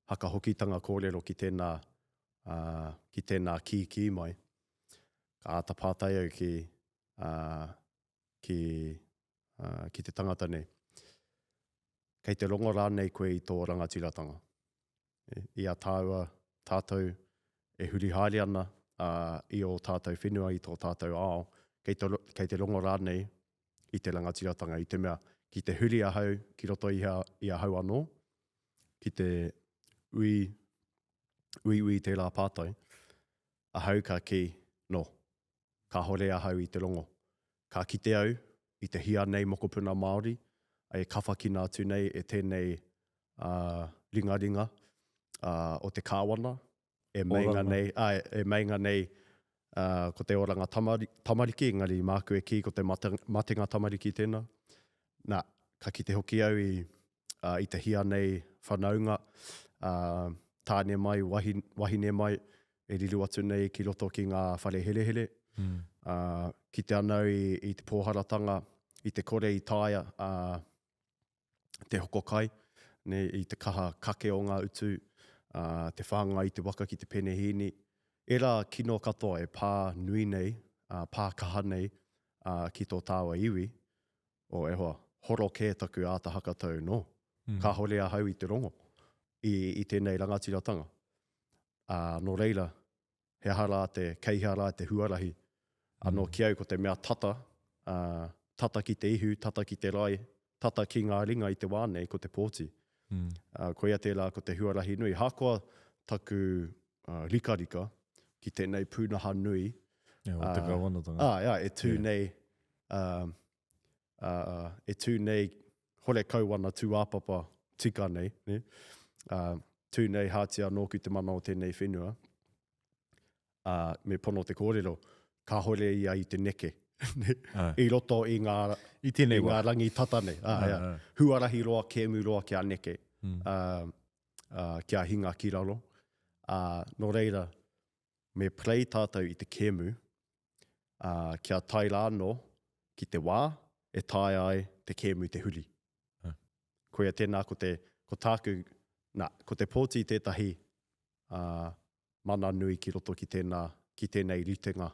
hakahokitanga kōrero ki tēnā, ā, ki tēnā kīkī mai, ka āta pātai au ki, ā, ki, ā, ki te tangata nei, Kei te rongo rānei koe i tō rangatiratanga? I a tāua, tātou e huri haere ana, ā, i ō tātou whenua, i tō tātou ao, kei te, kei te rongo rānei i te rangatiratanga, i te mea, ki te huri ahau ki roto i, a, i ahau anō, ki te ui, uiui i tērā pātai, ahau ka kī, no, kāhore ahau i te rongo. Ka kite au i te hia nei mokopuna Māori e kawhakina atu nei e tēnei uh, ringaringa uh, o te kāwana, e meinga nei, āe, e meinga nei uh, ko te oranga tamari, tamariki, engari māku e kī ko te mate, matenga tamariki tēnā. Nā, ka kite hoki au i, uh, i te hia nei whanaunga, uh, tāne mai, wahi, wahine mai, e riro atu nei ki roto ki ngā whare herehere. Mm. Uh, kite ana au i, i te pōharatanga, i te kore i taea, uh, te hoko kai, ne, i te kaha kake o ngā utu, ā, te whāngai i te waka ki te penehīni. Ērā kino katoa e pā nui nei, ā, pā kaha nei, ā, ki tō tāua iwi, o, e hoa, horo kē taku āta hakatau, no, mm. kāhore ahau i te rongo i, i tēnei rangatiratanga. Ā, nō reira, he aha rā te, kei hea rā te huarahi. Anō ki au ko te mea tata, ā, tata ki te ihu, tata ki te rae, tata ki ngā ringa i te wā nei, ko te pōti. Mm. Ā, koia tērā ko te huarahi nui. Hakoa taku uh, rikarika ki tēnei pūnaha nui. Yeah, o te kāwanatanga. Ā, ā, e tū yeah. nei, uh, uh, e tū nei horekau ana tūāpapa tika nei, ne? Uh, tū nei hātia nōku te mana o tēnei whenua, uh, me pono te kōrero, kāhore ia i te neke. I roto i ngā, I tēnei i ngā rangi tata nei. Ah, ah, ah. Huarahi roa, kēmu roa kia neke, mm. uh, uh, kia hinga ki raro. Uh, nō reira, me play tātou i te kēmu, ā, kia tae rā anō ki te wā e taea ai te kēmu te huri. Koia tēnā ko te, ko tāku, nā, ko te pōti tētahi, ā, mana nui ki roto ki tēnā, ki tēnei ritenga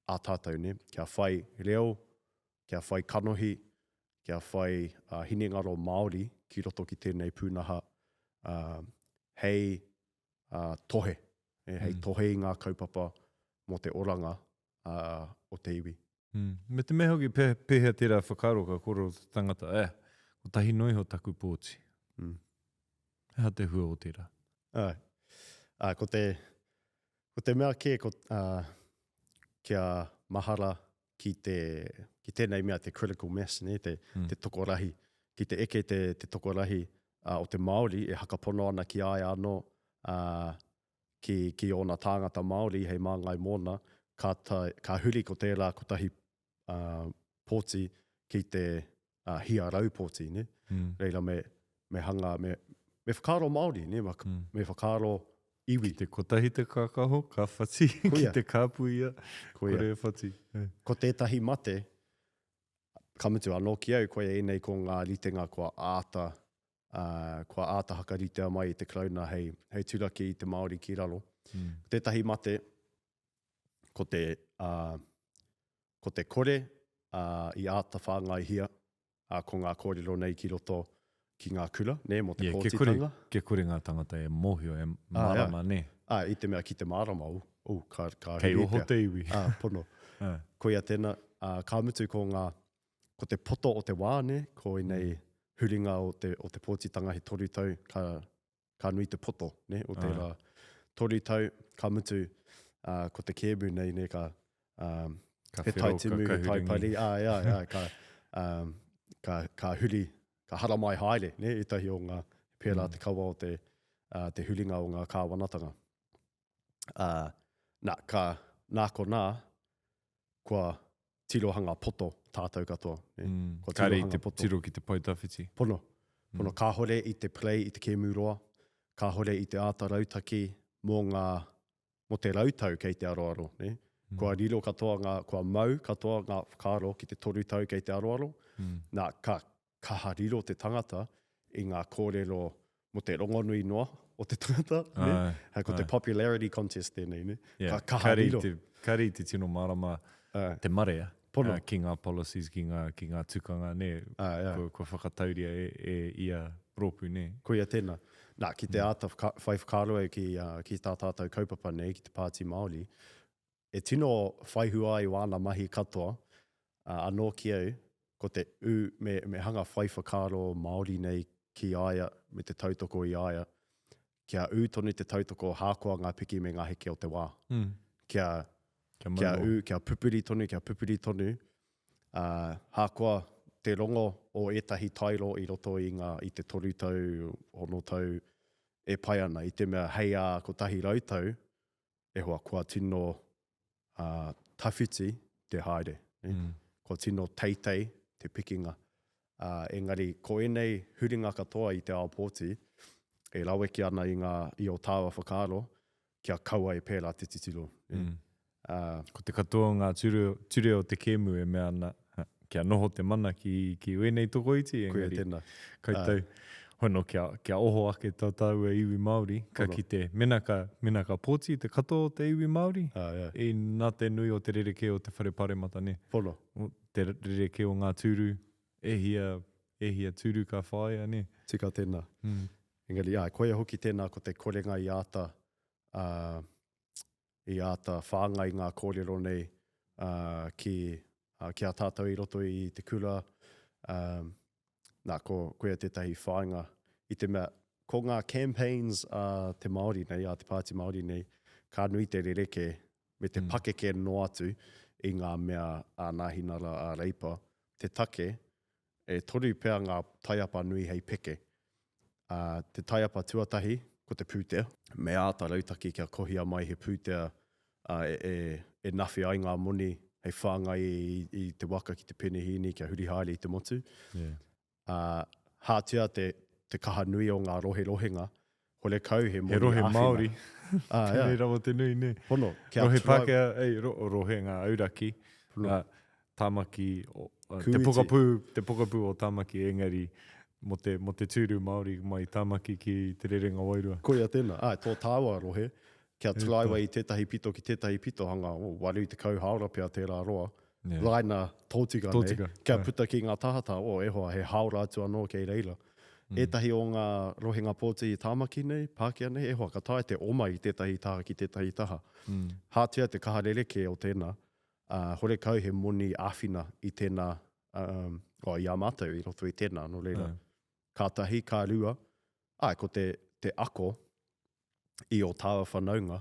ā tātou, nē, kia whai reo, kia whai kanohi, kia whai ā, hinengaro Māori ki roto ki tēnei pūnaha, ā, hei ā, tohe, e, hei mm. tohe i ngā kaupapa mō te oranga ā, o te iwi. Mm. Me te mea hoki, pē, pēhea tērā whakaaro ka kōrero te tangata, eh, kotahi noa iho taku pōti. Mm. He aha te hua o tērā? Ai. Ā, ko te, ko te mea kē, ko, ā, kia mahara ki te, ki tēnei mea te critical mass, ne, te, mm. te tokorahi, ki te eke te, te tokorahi uh, o te Māori e hakapono ana ki a ia anō, uh, ki, ki ōna tāngata Māori hei māngai mōna, ka, ta, ka huri ko tērā kotahi uh, pōti ki te uh, hia rau pōti, ne? Mm. Reira me, me hanga, me, me whakaaro Māori, ne? Mm. Me whakaaro iwi. Ki te kotahi te kākaho, ka whati, ki te kāpui ia, kore e whati. Ko tētahi mate, ka mutu anō ki au, koia ēnei ko ngā ritenga kua āta, uh, kua āta hakaritea mai i te Karauna hei, hei turaki i te Māori ki raro. Mm. Ko tētahi mate, ko te, uh, ko te kore uh, i āta whāngaihia ā, ko ngā kōrero nei ki roto ki ngā kura, nē, mō te Yeah, pōtitanga. Kia kore ngā tangata e mōhio, e mārama, nē. Ā, i te mea ki te mārama, oh, oh, ka, ka Kei oho te iwi. Ā, pono. Ā. Koia tēnā, ā, ka mutu ko ngā, ko te poto o te wā, nē, koinei huringa o te, o te pōtitanga he toru tau, ka, ka nui te poto, ne, o tērā toru tau, ka mutu, uh, ko te kēmu nei, ne, ka, um, ka he tai timu, he tai pari, ai, ai, ai, ka, um, ka, ka huri, ka haramai haere, ne, ētahi o ngā, pērā mm. te kawa o te, uh, te huringa o ngā kāwanatanga. Uh, nā, ka, nā ko nā, kua tirohanga poto tātou katoa. Ne? Mm. Kua Kāre i te poto. tiro ki te pae tawhiti. Pono. Pono. Mm. Kāhore i te play i te kēmu roa, kāhore i te āta rautaki mō ngā, mō te rautau kei te aroaro. Ne? Kua riro katoa ngā, kua mau katoa ngā whakaaro ki te 3 tau kei te aroaro. Nā, ka kaha riro te tangata i ngā kōrero mō te rongonui noa o te tangata, nē? Ai, Ko te popularity contest tēnei, nē? Yeah. Ka kaha riro. Te, kāre i te tino mārama te marea Pono. ki ngā policies, ki ngā, ki ngā tukanga, nē? Ai, ai. Kua, kua whakatauria e, e ia rōpū, nē? Koia tēnā. Nā, ki te āta whaka, whai whakaaro au ki, uh, ki tā tātou kaupapa nei, ki te Pāti Māori, e tino whaihua ai wāna mahi katoa, ā, anō ki au, ko te ū, me, me hanga whai whakaaro Māori nei ki a ia me te tautoko i a ia, kia ū tonu te tautoko hākoa ngā piki me ngā heke o te wā. Mm. Kia, kia, kia ū, kia pupuri tonu, kia pupuri tonu, ā, hākoa te rongo o ētahi tairo i roto i ngā, i te toru tau, ono tau, e pai ana, i te mea hei ā 100 tau, e hoa, kua tino uh, tawhiti te haere. Ne? Mm. Kua tino teitei te pikinga. Uh, engari, ko ēnei huringa katoa i te ao pōti, e raweke ana i, ngā, i o tāua whakaaro, kia kaua e pērā te titiro. Ne? Mm. Uh, ko te katoa o ngā ture, ture o te kēmu e mea ana, kia noho te mana ki, ki wēnei tokoiti, engari, Koia tēnā. Koutou, uh, hono kia, kia oho ake tā tāua iwi Māori, ka Pono. kite, mena ka, mena ka pōti te katoa o te iwi Māori, uh, yeah. i nā te nui o te rerekē o te whare paremata, nē? Pono. Te rerekē o ngā tūru, e hia, e hia tūru ka whāia, nē? Tika tēnā. Mm. Engari, āe, koia hoki tēnā ko te korenga i āta, uh, i āta whāngai ngā kōrero nei ki, ki a tātou i roto i te kura. Nā, ko, koia tētahi whāinga i te mea, ko ngā campaigns a te Māori nei, a te Pāti Māori nei, ka nui te rerekē me te mm. pakeke noa atu i ngā mea a Nāhinara, a Reipa. Te take, e toru pea ngā taiapa nui hei peke. Ā, te taiapa tuatahi, ko te pūtea. Me āta rautaki kia kohia mai he pūtea e, e nawhi ai ngā moni hei whāngai i, i te waka ki te penehīni kia huri haere i te motu. Yeah. Ā, hātia te, te kaha nui o ngā roherohenga, horekau he moni He rohe āwhina. Māori. Ā, yeah. Tēnei rawa te nui, nē. Pono. Kia rohe Pākehā, ei, ro, rohe ngā auraki. Pono. Ā, Tāmaki, o, te pokapū, te pokapū o Tāmaki, engari mō te, mō te tūru Māori mai Tāmaki ki Te Rerenga Wairua. Koia tēnā. Āe, tō tāua rohe, kia taraiwa i tētahi pito ki tētahi pito, hanga, oh, 80 hāora pea tērā roa, yeah. raina tōtika, tōtika nei, kia puta ki ngā tahataha, oh, e hoa, he hāora atu anō kei reira. Mm. Ētahi o ngā rohenga pōti i Tāmaki nei, Pākehā nei, e hoa, ka taea te oma i tētahi taha ki tētahi taha. Mm. Hātia te kaha rerekē o tēnā, ā, horekau he moni āwhina i tēnā, um, oh, i a mātou i roto i tēnā, nō reira, ka tahi, ka rua, āe, ko te, te ako i ō tāua whanaunga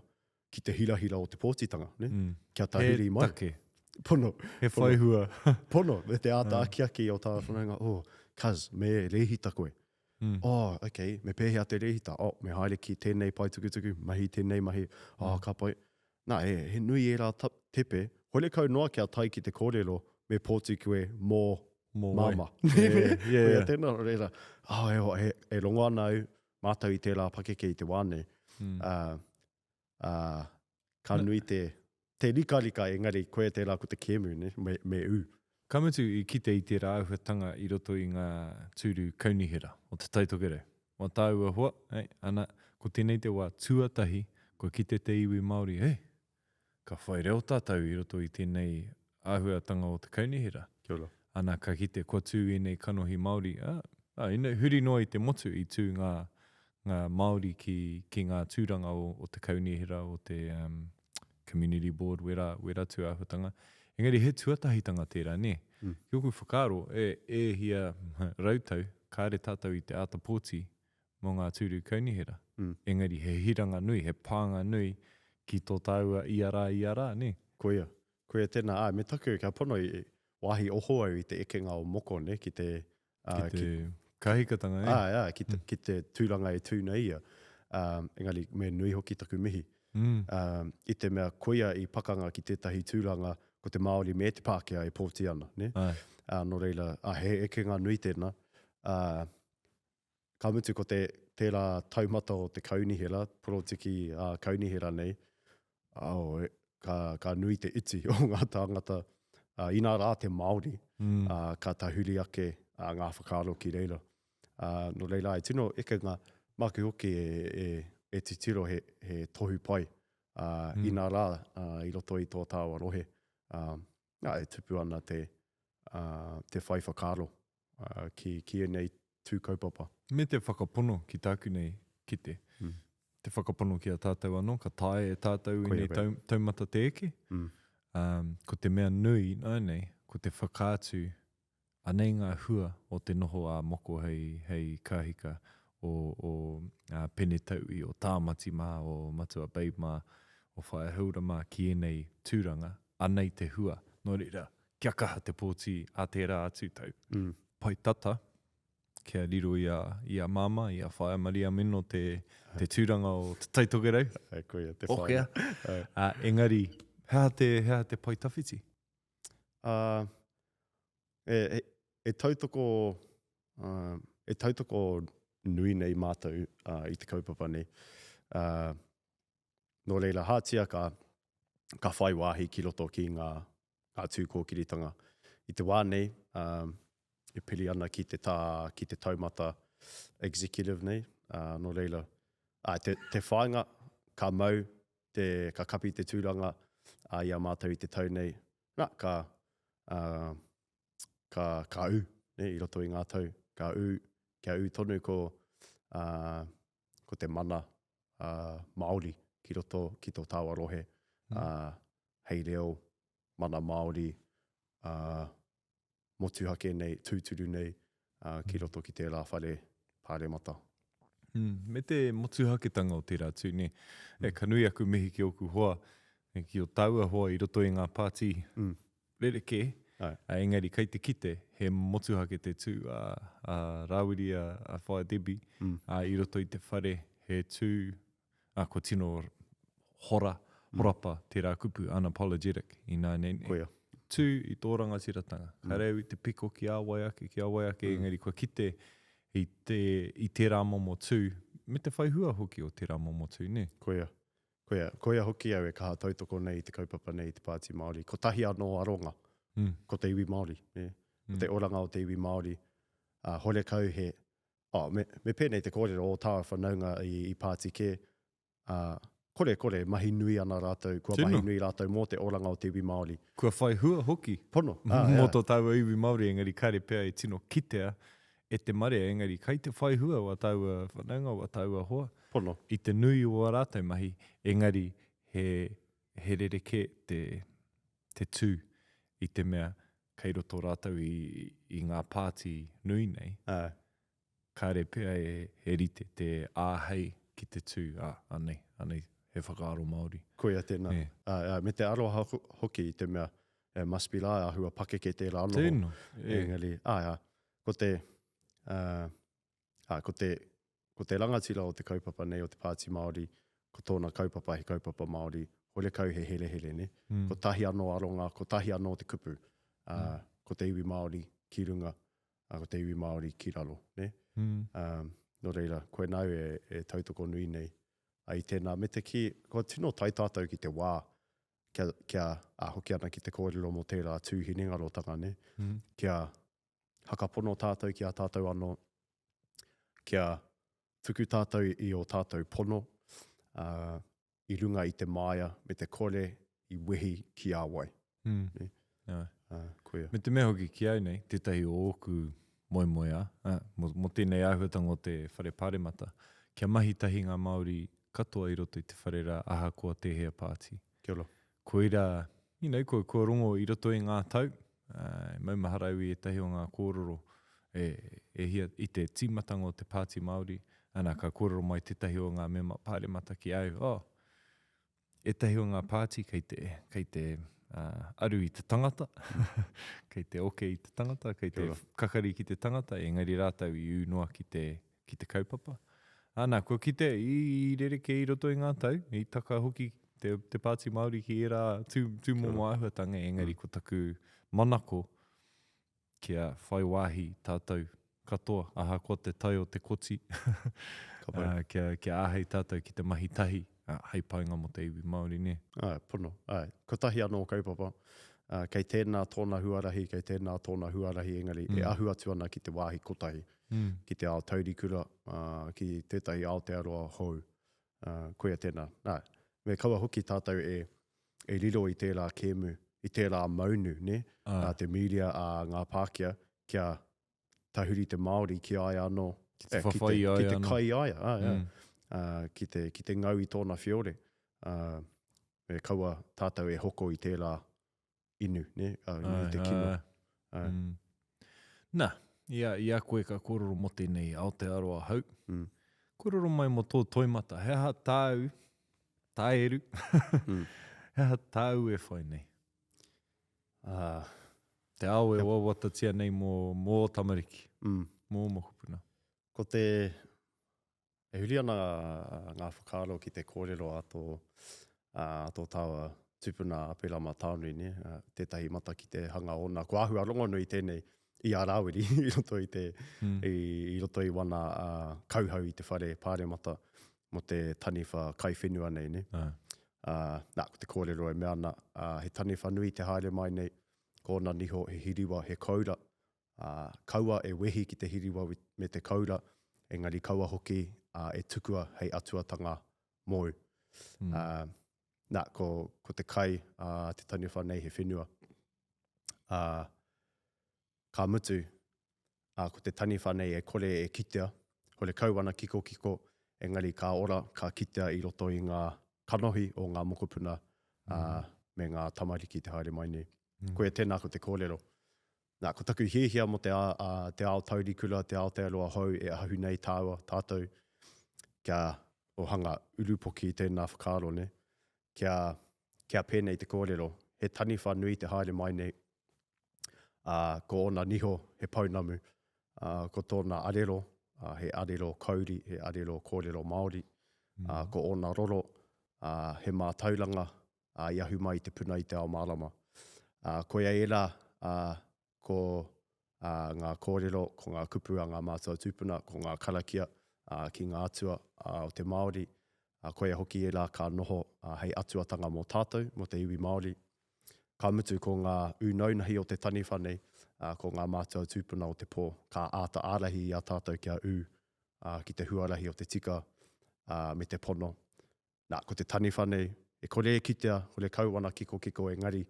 ki te hirahira o te pōtitanga, ne? Mm. Kia tahuri mai. He take. Pono. He whaihua. Pono, me te āta akiaki i ō tāua whanaunga, oh, cuz, me rēhita koe. Mm. Oh, okay, me pēhea te rēhita? Oh, me haere ki tēnei pae tukutuku, mahi tēnei mahi, oh, mm. ka pai. Nā, he, he nui ērā tepe, horekau noa kia tae ki te kōrero me pōti koe mō mō māmā. Yeah, yeah, yeah. Koia tēnā, reira, oh, e, e, e rongo ana au, mātou i tērā pakeke i te wā nei. Mm. Uh, uh, ka nui te, te rikarika, engari koia tērā ko te kēmu, ne? Me, me ū. Ka mutu i kite i tērā āhuatanga i roto i ngā tūru kaunihera o Te Tai Tokerau. Mā tāua hoa, hei, ana, ko tēnei te wā tuatahi kua kite te iwi Māori, hei, ka whai reo tātou i roto i tēnei āhuatanga o te kaunihera. Kia ora. Ana, ka kite kua tū ēnei kanohi Māori, ā, ā, ina, huri noa i te motu i tū ngā, ngā Māori ki, ki ngā tūranga o, o te kaunihera, o te um, community board, wērā, wērā tū āhuatanga. Engari he tuatahitanga tērā, nē? Mm. Ki ōku whakaaro, e, e hia rautau, kāre tātou i te āta pōti mō ngā tūru kaunihera. Mm. Engari he hiranga nui, he pānga nui ki tō tāua ia rā, ia rā, nē? Koia. Koia tēnā, āe, me taku, kia pono i wāhi oho au i te ekenga o Moko, nē, ki te... Uh, ki te kahikatanga, e? Āe, āe, ki te, mm. ki te tūranga e tū nei ia. Um, engari, me nui hoki taku mihi. Mm. Um, I te mea, koia i pakanga ki tētahi tūranga, ko te Māori me te Pākehā e pōti ana, nē? Āe. Uh, nō reira, uh, he ekenga nui tēnā. Uh, Ka mutu ko te, tērā taumata o te kaunihera, porotiki ā-kaunihera nei, oh, e, ka, ka nui te iti o ngā tāngata, uh, inā rā te Māori, mm. uh, ka tahuri ake uh, ngā whakaaro ki reira. Uh, nō reira, e tino ekenga māku hoki e, e, e titiro he, he tohu pai, uh, mm. inā rā uh, i roto i tō tāua rohe, uh, nā, e tupu ana te, uh, te whai whakaaro uh, ki, ki ēnei tū kaupapa. Me te whakapono ki tāku nei kite. Mm. Te whakapono ki a tātou anō, ka taea e tātou ēnei tau, taumata te eke. Mm. Um, ko te mea nui ināianei, ko te whakaatu, anei ngā hua o te noho a moko hei, hei kāhika o, o uh, Pene Tauī, o Tāmati mā, o Matua Babe mā, o Whaea Hilda mā ki ēnei tūranga, anei te hua. Nō reira, kia kaha te pōti a tērā atu tau. Mm. Pai tata, kia riro i a, i a Māmā, i a Whaea Maria Mino te, te tūranga o Te Tai Tokerau. Ai, koia, te whaea. Okea. Uh, engari, he aha te, he aha te pae tawhiti? Uh, e, e, e tautoko, uh, e tautoko nui nei mātou uh, i te kaupapa nei. Uh, nō reira, hātia ka, ka whai wāhi ki roto ki ngā, ngā tū kōkiritanga. I te wā nei, um, e piri ana ki te, tā, ki te taumata executive nei, uh, nō reira, uh, te, te whāinga ka mau, te, ka kapi te tūranga uh, i a mātou i te tau nei, nā, ka, uh, ka, ka ū, ne, i roto i ngā tau, ka ū, kia ū tonu ko, uh, ko te mana uh, Māori ki roto ki tō tāua rohe, mm. uh, hei reo, mana Māori, uh, motuhake nei, tūturu nei, uh, ki mm. roto ki tērā whare pāremata. Mm, me te motuhaketanga o tērā tū, ne? Mm. E, ka nui aku mihi ki ōku hoa, e, ki o tāua hoa i roto i ngā pāti mm. rerekē, Ai. engari kei te kite he motuhake te tū a, a Rāwiri, a, a Whaea Debbie, mm. a, i roto i te whare he tū, a, kua tino hora, mm. horapa tērā kupu unapologetic ināianei nei. Koia. Tū i tō rangatiratanga. Mm. Ka reo i te piko ki a wai ake, ki a wai ake, mm. engari kua kite i, te, i tērā momo tū, me te whai hua hoki o tērā momo tū, nē? Koia. Koia, koia hoki au e kaha tautoko nei i te kaupapa nei i te Pāti Māori. Kotahi anō aronga, mm. ko te iwi Māori, ne? Ko te mm. oranga o te iwi Māori. Uh, horekau he, oh, me, me pēnei te kōrero o tāua whanaunga i, i pāti kē, uh, kore, kore, mahi nui ana rātou, kua Tino. mahi nui rātou mō te oranga o te iwi Māori. Kua whai hua hoki. Pono. Ah, mō tō tāua iwi Māori, engari kāre pea e tino kitea e te marea, engari kai te whai hua wā tāua whanaunga, wā tāua hoa. Pono. I te nui o ā rātou mahi, engari he, he rerekē te, te tū i te mea kei roto rātou i, i ngā pāti nui nei. Āe. Kāre pea e, e rite te āhei ki te tū, ā, anei, anei he whakaaro Māori. Koia tēnā. Ē. Āe, āe, me te aroha hoki i te mea, e must be rā, āhua pakeke tērā noho. Tēnā, e. Engari, āe, āe, ko te, ā, ā, ko te, ko te rangatira o te kaupapa nei o te Pāti Māori, ko tōna kaupapa he kaupapa Māori, horekau he herehere, nē? Mm. Kotahi anō aronga, kotahi anō te kupu, ā, mm. ko te iwi Māori ki runga, ā, ko te iwi Māori ki raro, nē? Mm. Ā, nō reira, koinā au e, e tautoko nui nei i tēnā. Me te kī, kua tino tae tātou ki te wā kia, kia ā, hoki ana ki te kōrero mō tērā tū hinengarotanga, nē? Mm. Kia hakapono tātou ki a tātou anō, kia tuku tātou i ō tātou pono, ā, i runga i te māia me te kore i wehi ki a wai. Mm. Ne? Ā, Ā, koia. Me te mea hoki ki au nei, tētahi o ōku moemoeā, ā, mō, mō tēnei āhuatanga o te whare pāremata, kia mahi tahi ngā Māori katoa i roto i te whare rā ahakoa tēhea pāti. Kia ora. Koirā, you know, kua, kua rongo i roto i ngā tau, ā, e maumahara au i ētahi o ngā kōrero e, e hia, i te tīmatanga o te Pāti Māori, ana, ka kōrero mai tētahi o ngā mema pāremata ki au, oh, ētahi o ngā pāti kei te, kei te uh, aru i te tangata, kei te oke i te tangata, kei te kakari ki te tangata, engari rātou i ū noa ki te, ki te kaupapa. Ana, kua kite i rerekē i roto i ngā tau, i taka hoki te, te Pāti Māori ki ērā tū, tūmomo āhuatanga, engari mm. ko taku manako kia whai wāhi tātou katoa, ahakoa te tae o te koti, uh, kia, kia āhei tātou ki te mahi tahi. ā, hei painga mō te iwi Māori, nē? Āe, pono, āe. Kotahi anō kaupapa, ā, kei tēnā tōna huarahi, kei tēnā tōna huarahi, engari e ahu atu ana ki te wāhi kotahi, ki te ao taurikura, ā, ki tētahi Aotearoa hou. Ā, koia tēnā. Āe, me kaua hoki tātou e, e riro i tērā kēmu, i tērā maunu, nē, ā te mīria a ngā Pākehā kia tahuri te Māori ki a ia anō. Ki te whawhai i a ia anō. Ki te kai i a ia, āe, āe. Ā, ki te, ki te ngau i tōna whiore. Ā, me kaua tātou e hoko i tērā inu, nē, ā, i te kino. Āe, āe. Nā, i a, i a koe ka kōrero mō tēnei Aotearoa hou, kōrero mai mō tō toimata, he aha tāu, tāeru, he aha tāu e whai nei? Ā. Te ao e wawatatia nei mō, mō ō tamariki, mō ō mokopuna. Ko te, e huri ana ngā whakaaro ki te kōrero a tō, a tō tāua tupuna a Aperama Taonui, nē, tētahi mata ki te hanga ōna. Kua āhua rongonui tēnei i a Rāwiri i roto i te, i, i roto i wana kauhau i te whare pāremata mō te taniwha kai whenua nei, nē. Ā, nā, ko te kōrero e mea ana, ā, he taniwha nui te haere mai nei, ko ōna niho he hiriwa, he koura, ā, kaua e wehi ki te hiriwa me te koura, engari kaua hoki, ā, e tukua hei atuatanga mōu. Ā, nā, ko, ko te kai a te taniwha nei he whenua. Ā, ka mutu, ā, ko te taniwha nei e kore e kitea, horekau ana kikokiko, engari ka ora, ka kitea i roto i ngā kanohi o ngā mokopuna, ā, me ngā tamariki te haere mai nei. Koia tēnā ko te kōrero. Nā, ko taku hiahia mō te, ā, te ao taurikura, te Aotearoa hou e ahu nei tāua, tātou, kia ohanga urupoki i tēnā whakaaro, nē? Kia, kia pēnei te kōrero, he taniwha nui te haere mai nei, ā, ko ōna niho he pounamu, ā, ko tōna arero, ā, he arero kauri, he arero kōrero Māori, ā, ko ōna roro, ā, he mātauranga, ā, i ahu mai i te puna i te ao mārama. Ā, koia ērā, ā, ko, ā, ngā kōrero, ko ngā kupu a ngā mātua tūpuna, ko ngā karakia, ā, ki ngā atua, ā, o te Māori, ā, koia hoki ērā ka noho, ā, hei atuatanga mō tātou, mō te iwi Māori. Ka mutu ko ngā ūnaunahi o te taniwha nei, ā, ko ngā mātua tūpuna o te pō, ka āta ārahi i a tātou kia ū, ā, ki te huarahi o te tika, ā, me te pono. Nā, ko te taniwha nei, e kore e kitea, horekau ana kikokiko engari,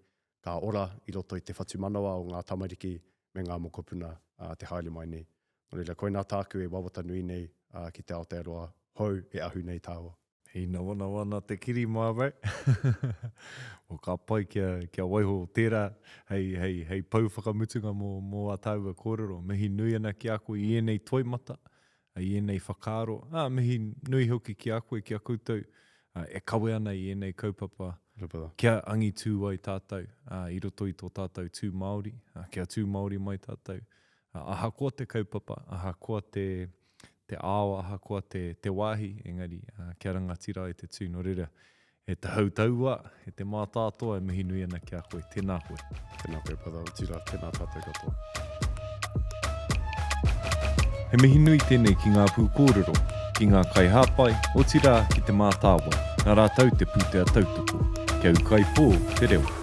ka ora i roto i te whatumanawa o ngā tamariki me ngā mokopuna ā te haere mai nei. Nō reira, koinā tāku e wawata nui nei ki te Aotearoa hou e ahu nei tāua. Hīnawanawa ana te kiri, my bro. Well, ka pai kia, kia waiho tērā hei, hei, hei pou whakamutunga mō, mō ā tāua kōrero. Mihi nui ana ki a koe i ēnei toimata, i ēnei whakaaro, ā, mihi nui hoki ki a koe, ki a koutou e kawe ana i ēnei kaupapa kia angitū ai tātou i roto i tō tātou tū Māori, kia tū Māori mai tātou. Ahakoa te kaupapa, ahakoa te, te ao, ahakoa te, te wāhi, engari kia rangatira ai te tū. Nō reira, E te hautaua, e te mātātoa e mihi nui ana ki a koe. Tēnā koe. Tēnā koe brother, otirā tēnā tātou katoa. He mihi nui tēnei ki ngā pūkōrero, ki ngā kaihāpai, otirā ki Te Mātāwai, nā rātou te pūtea tautoko. Kia ūkaipō te reo.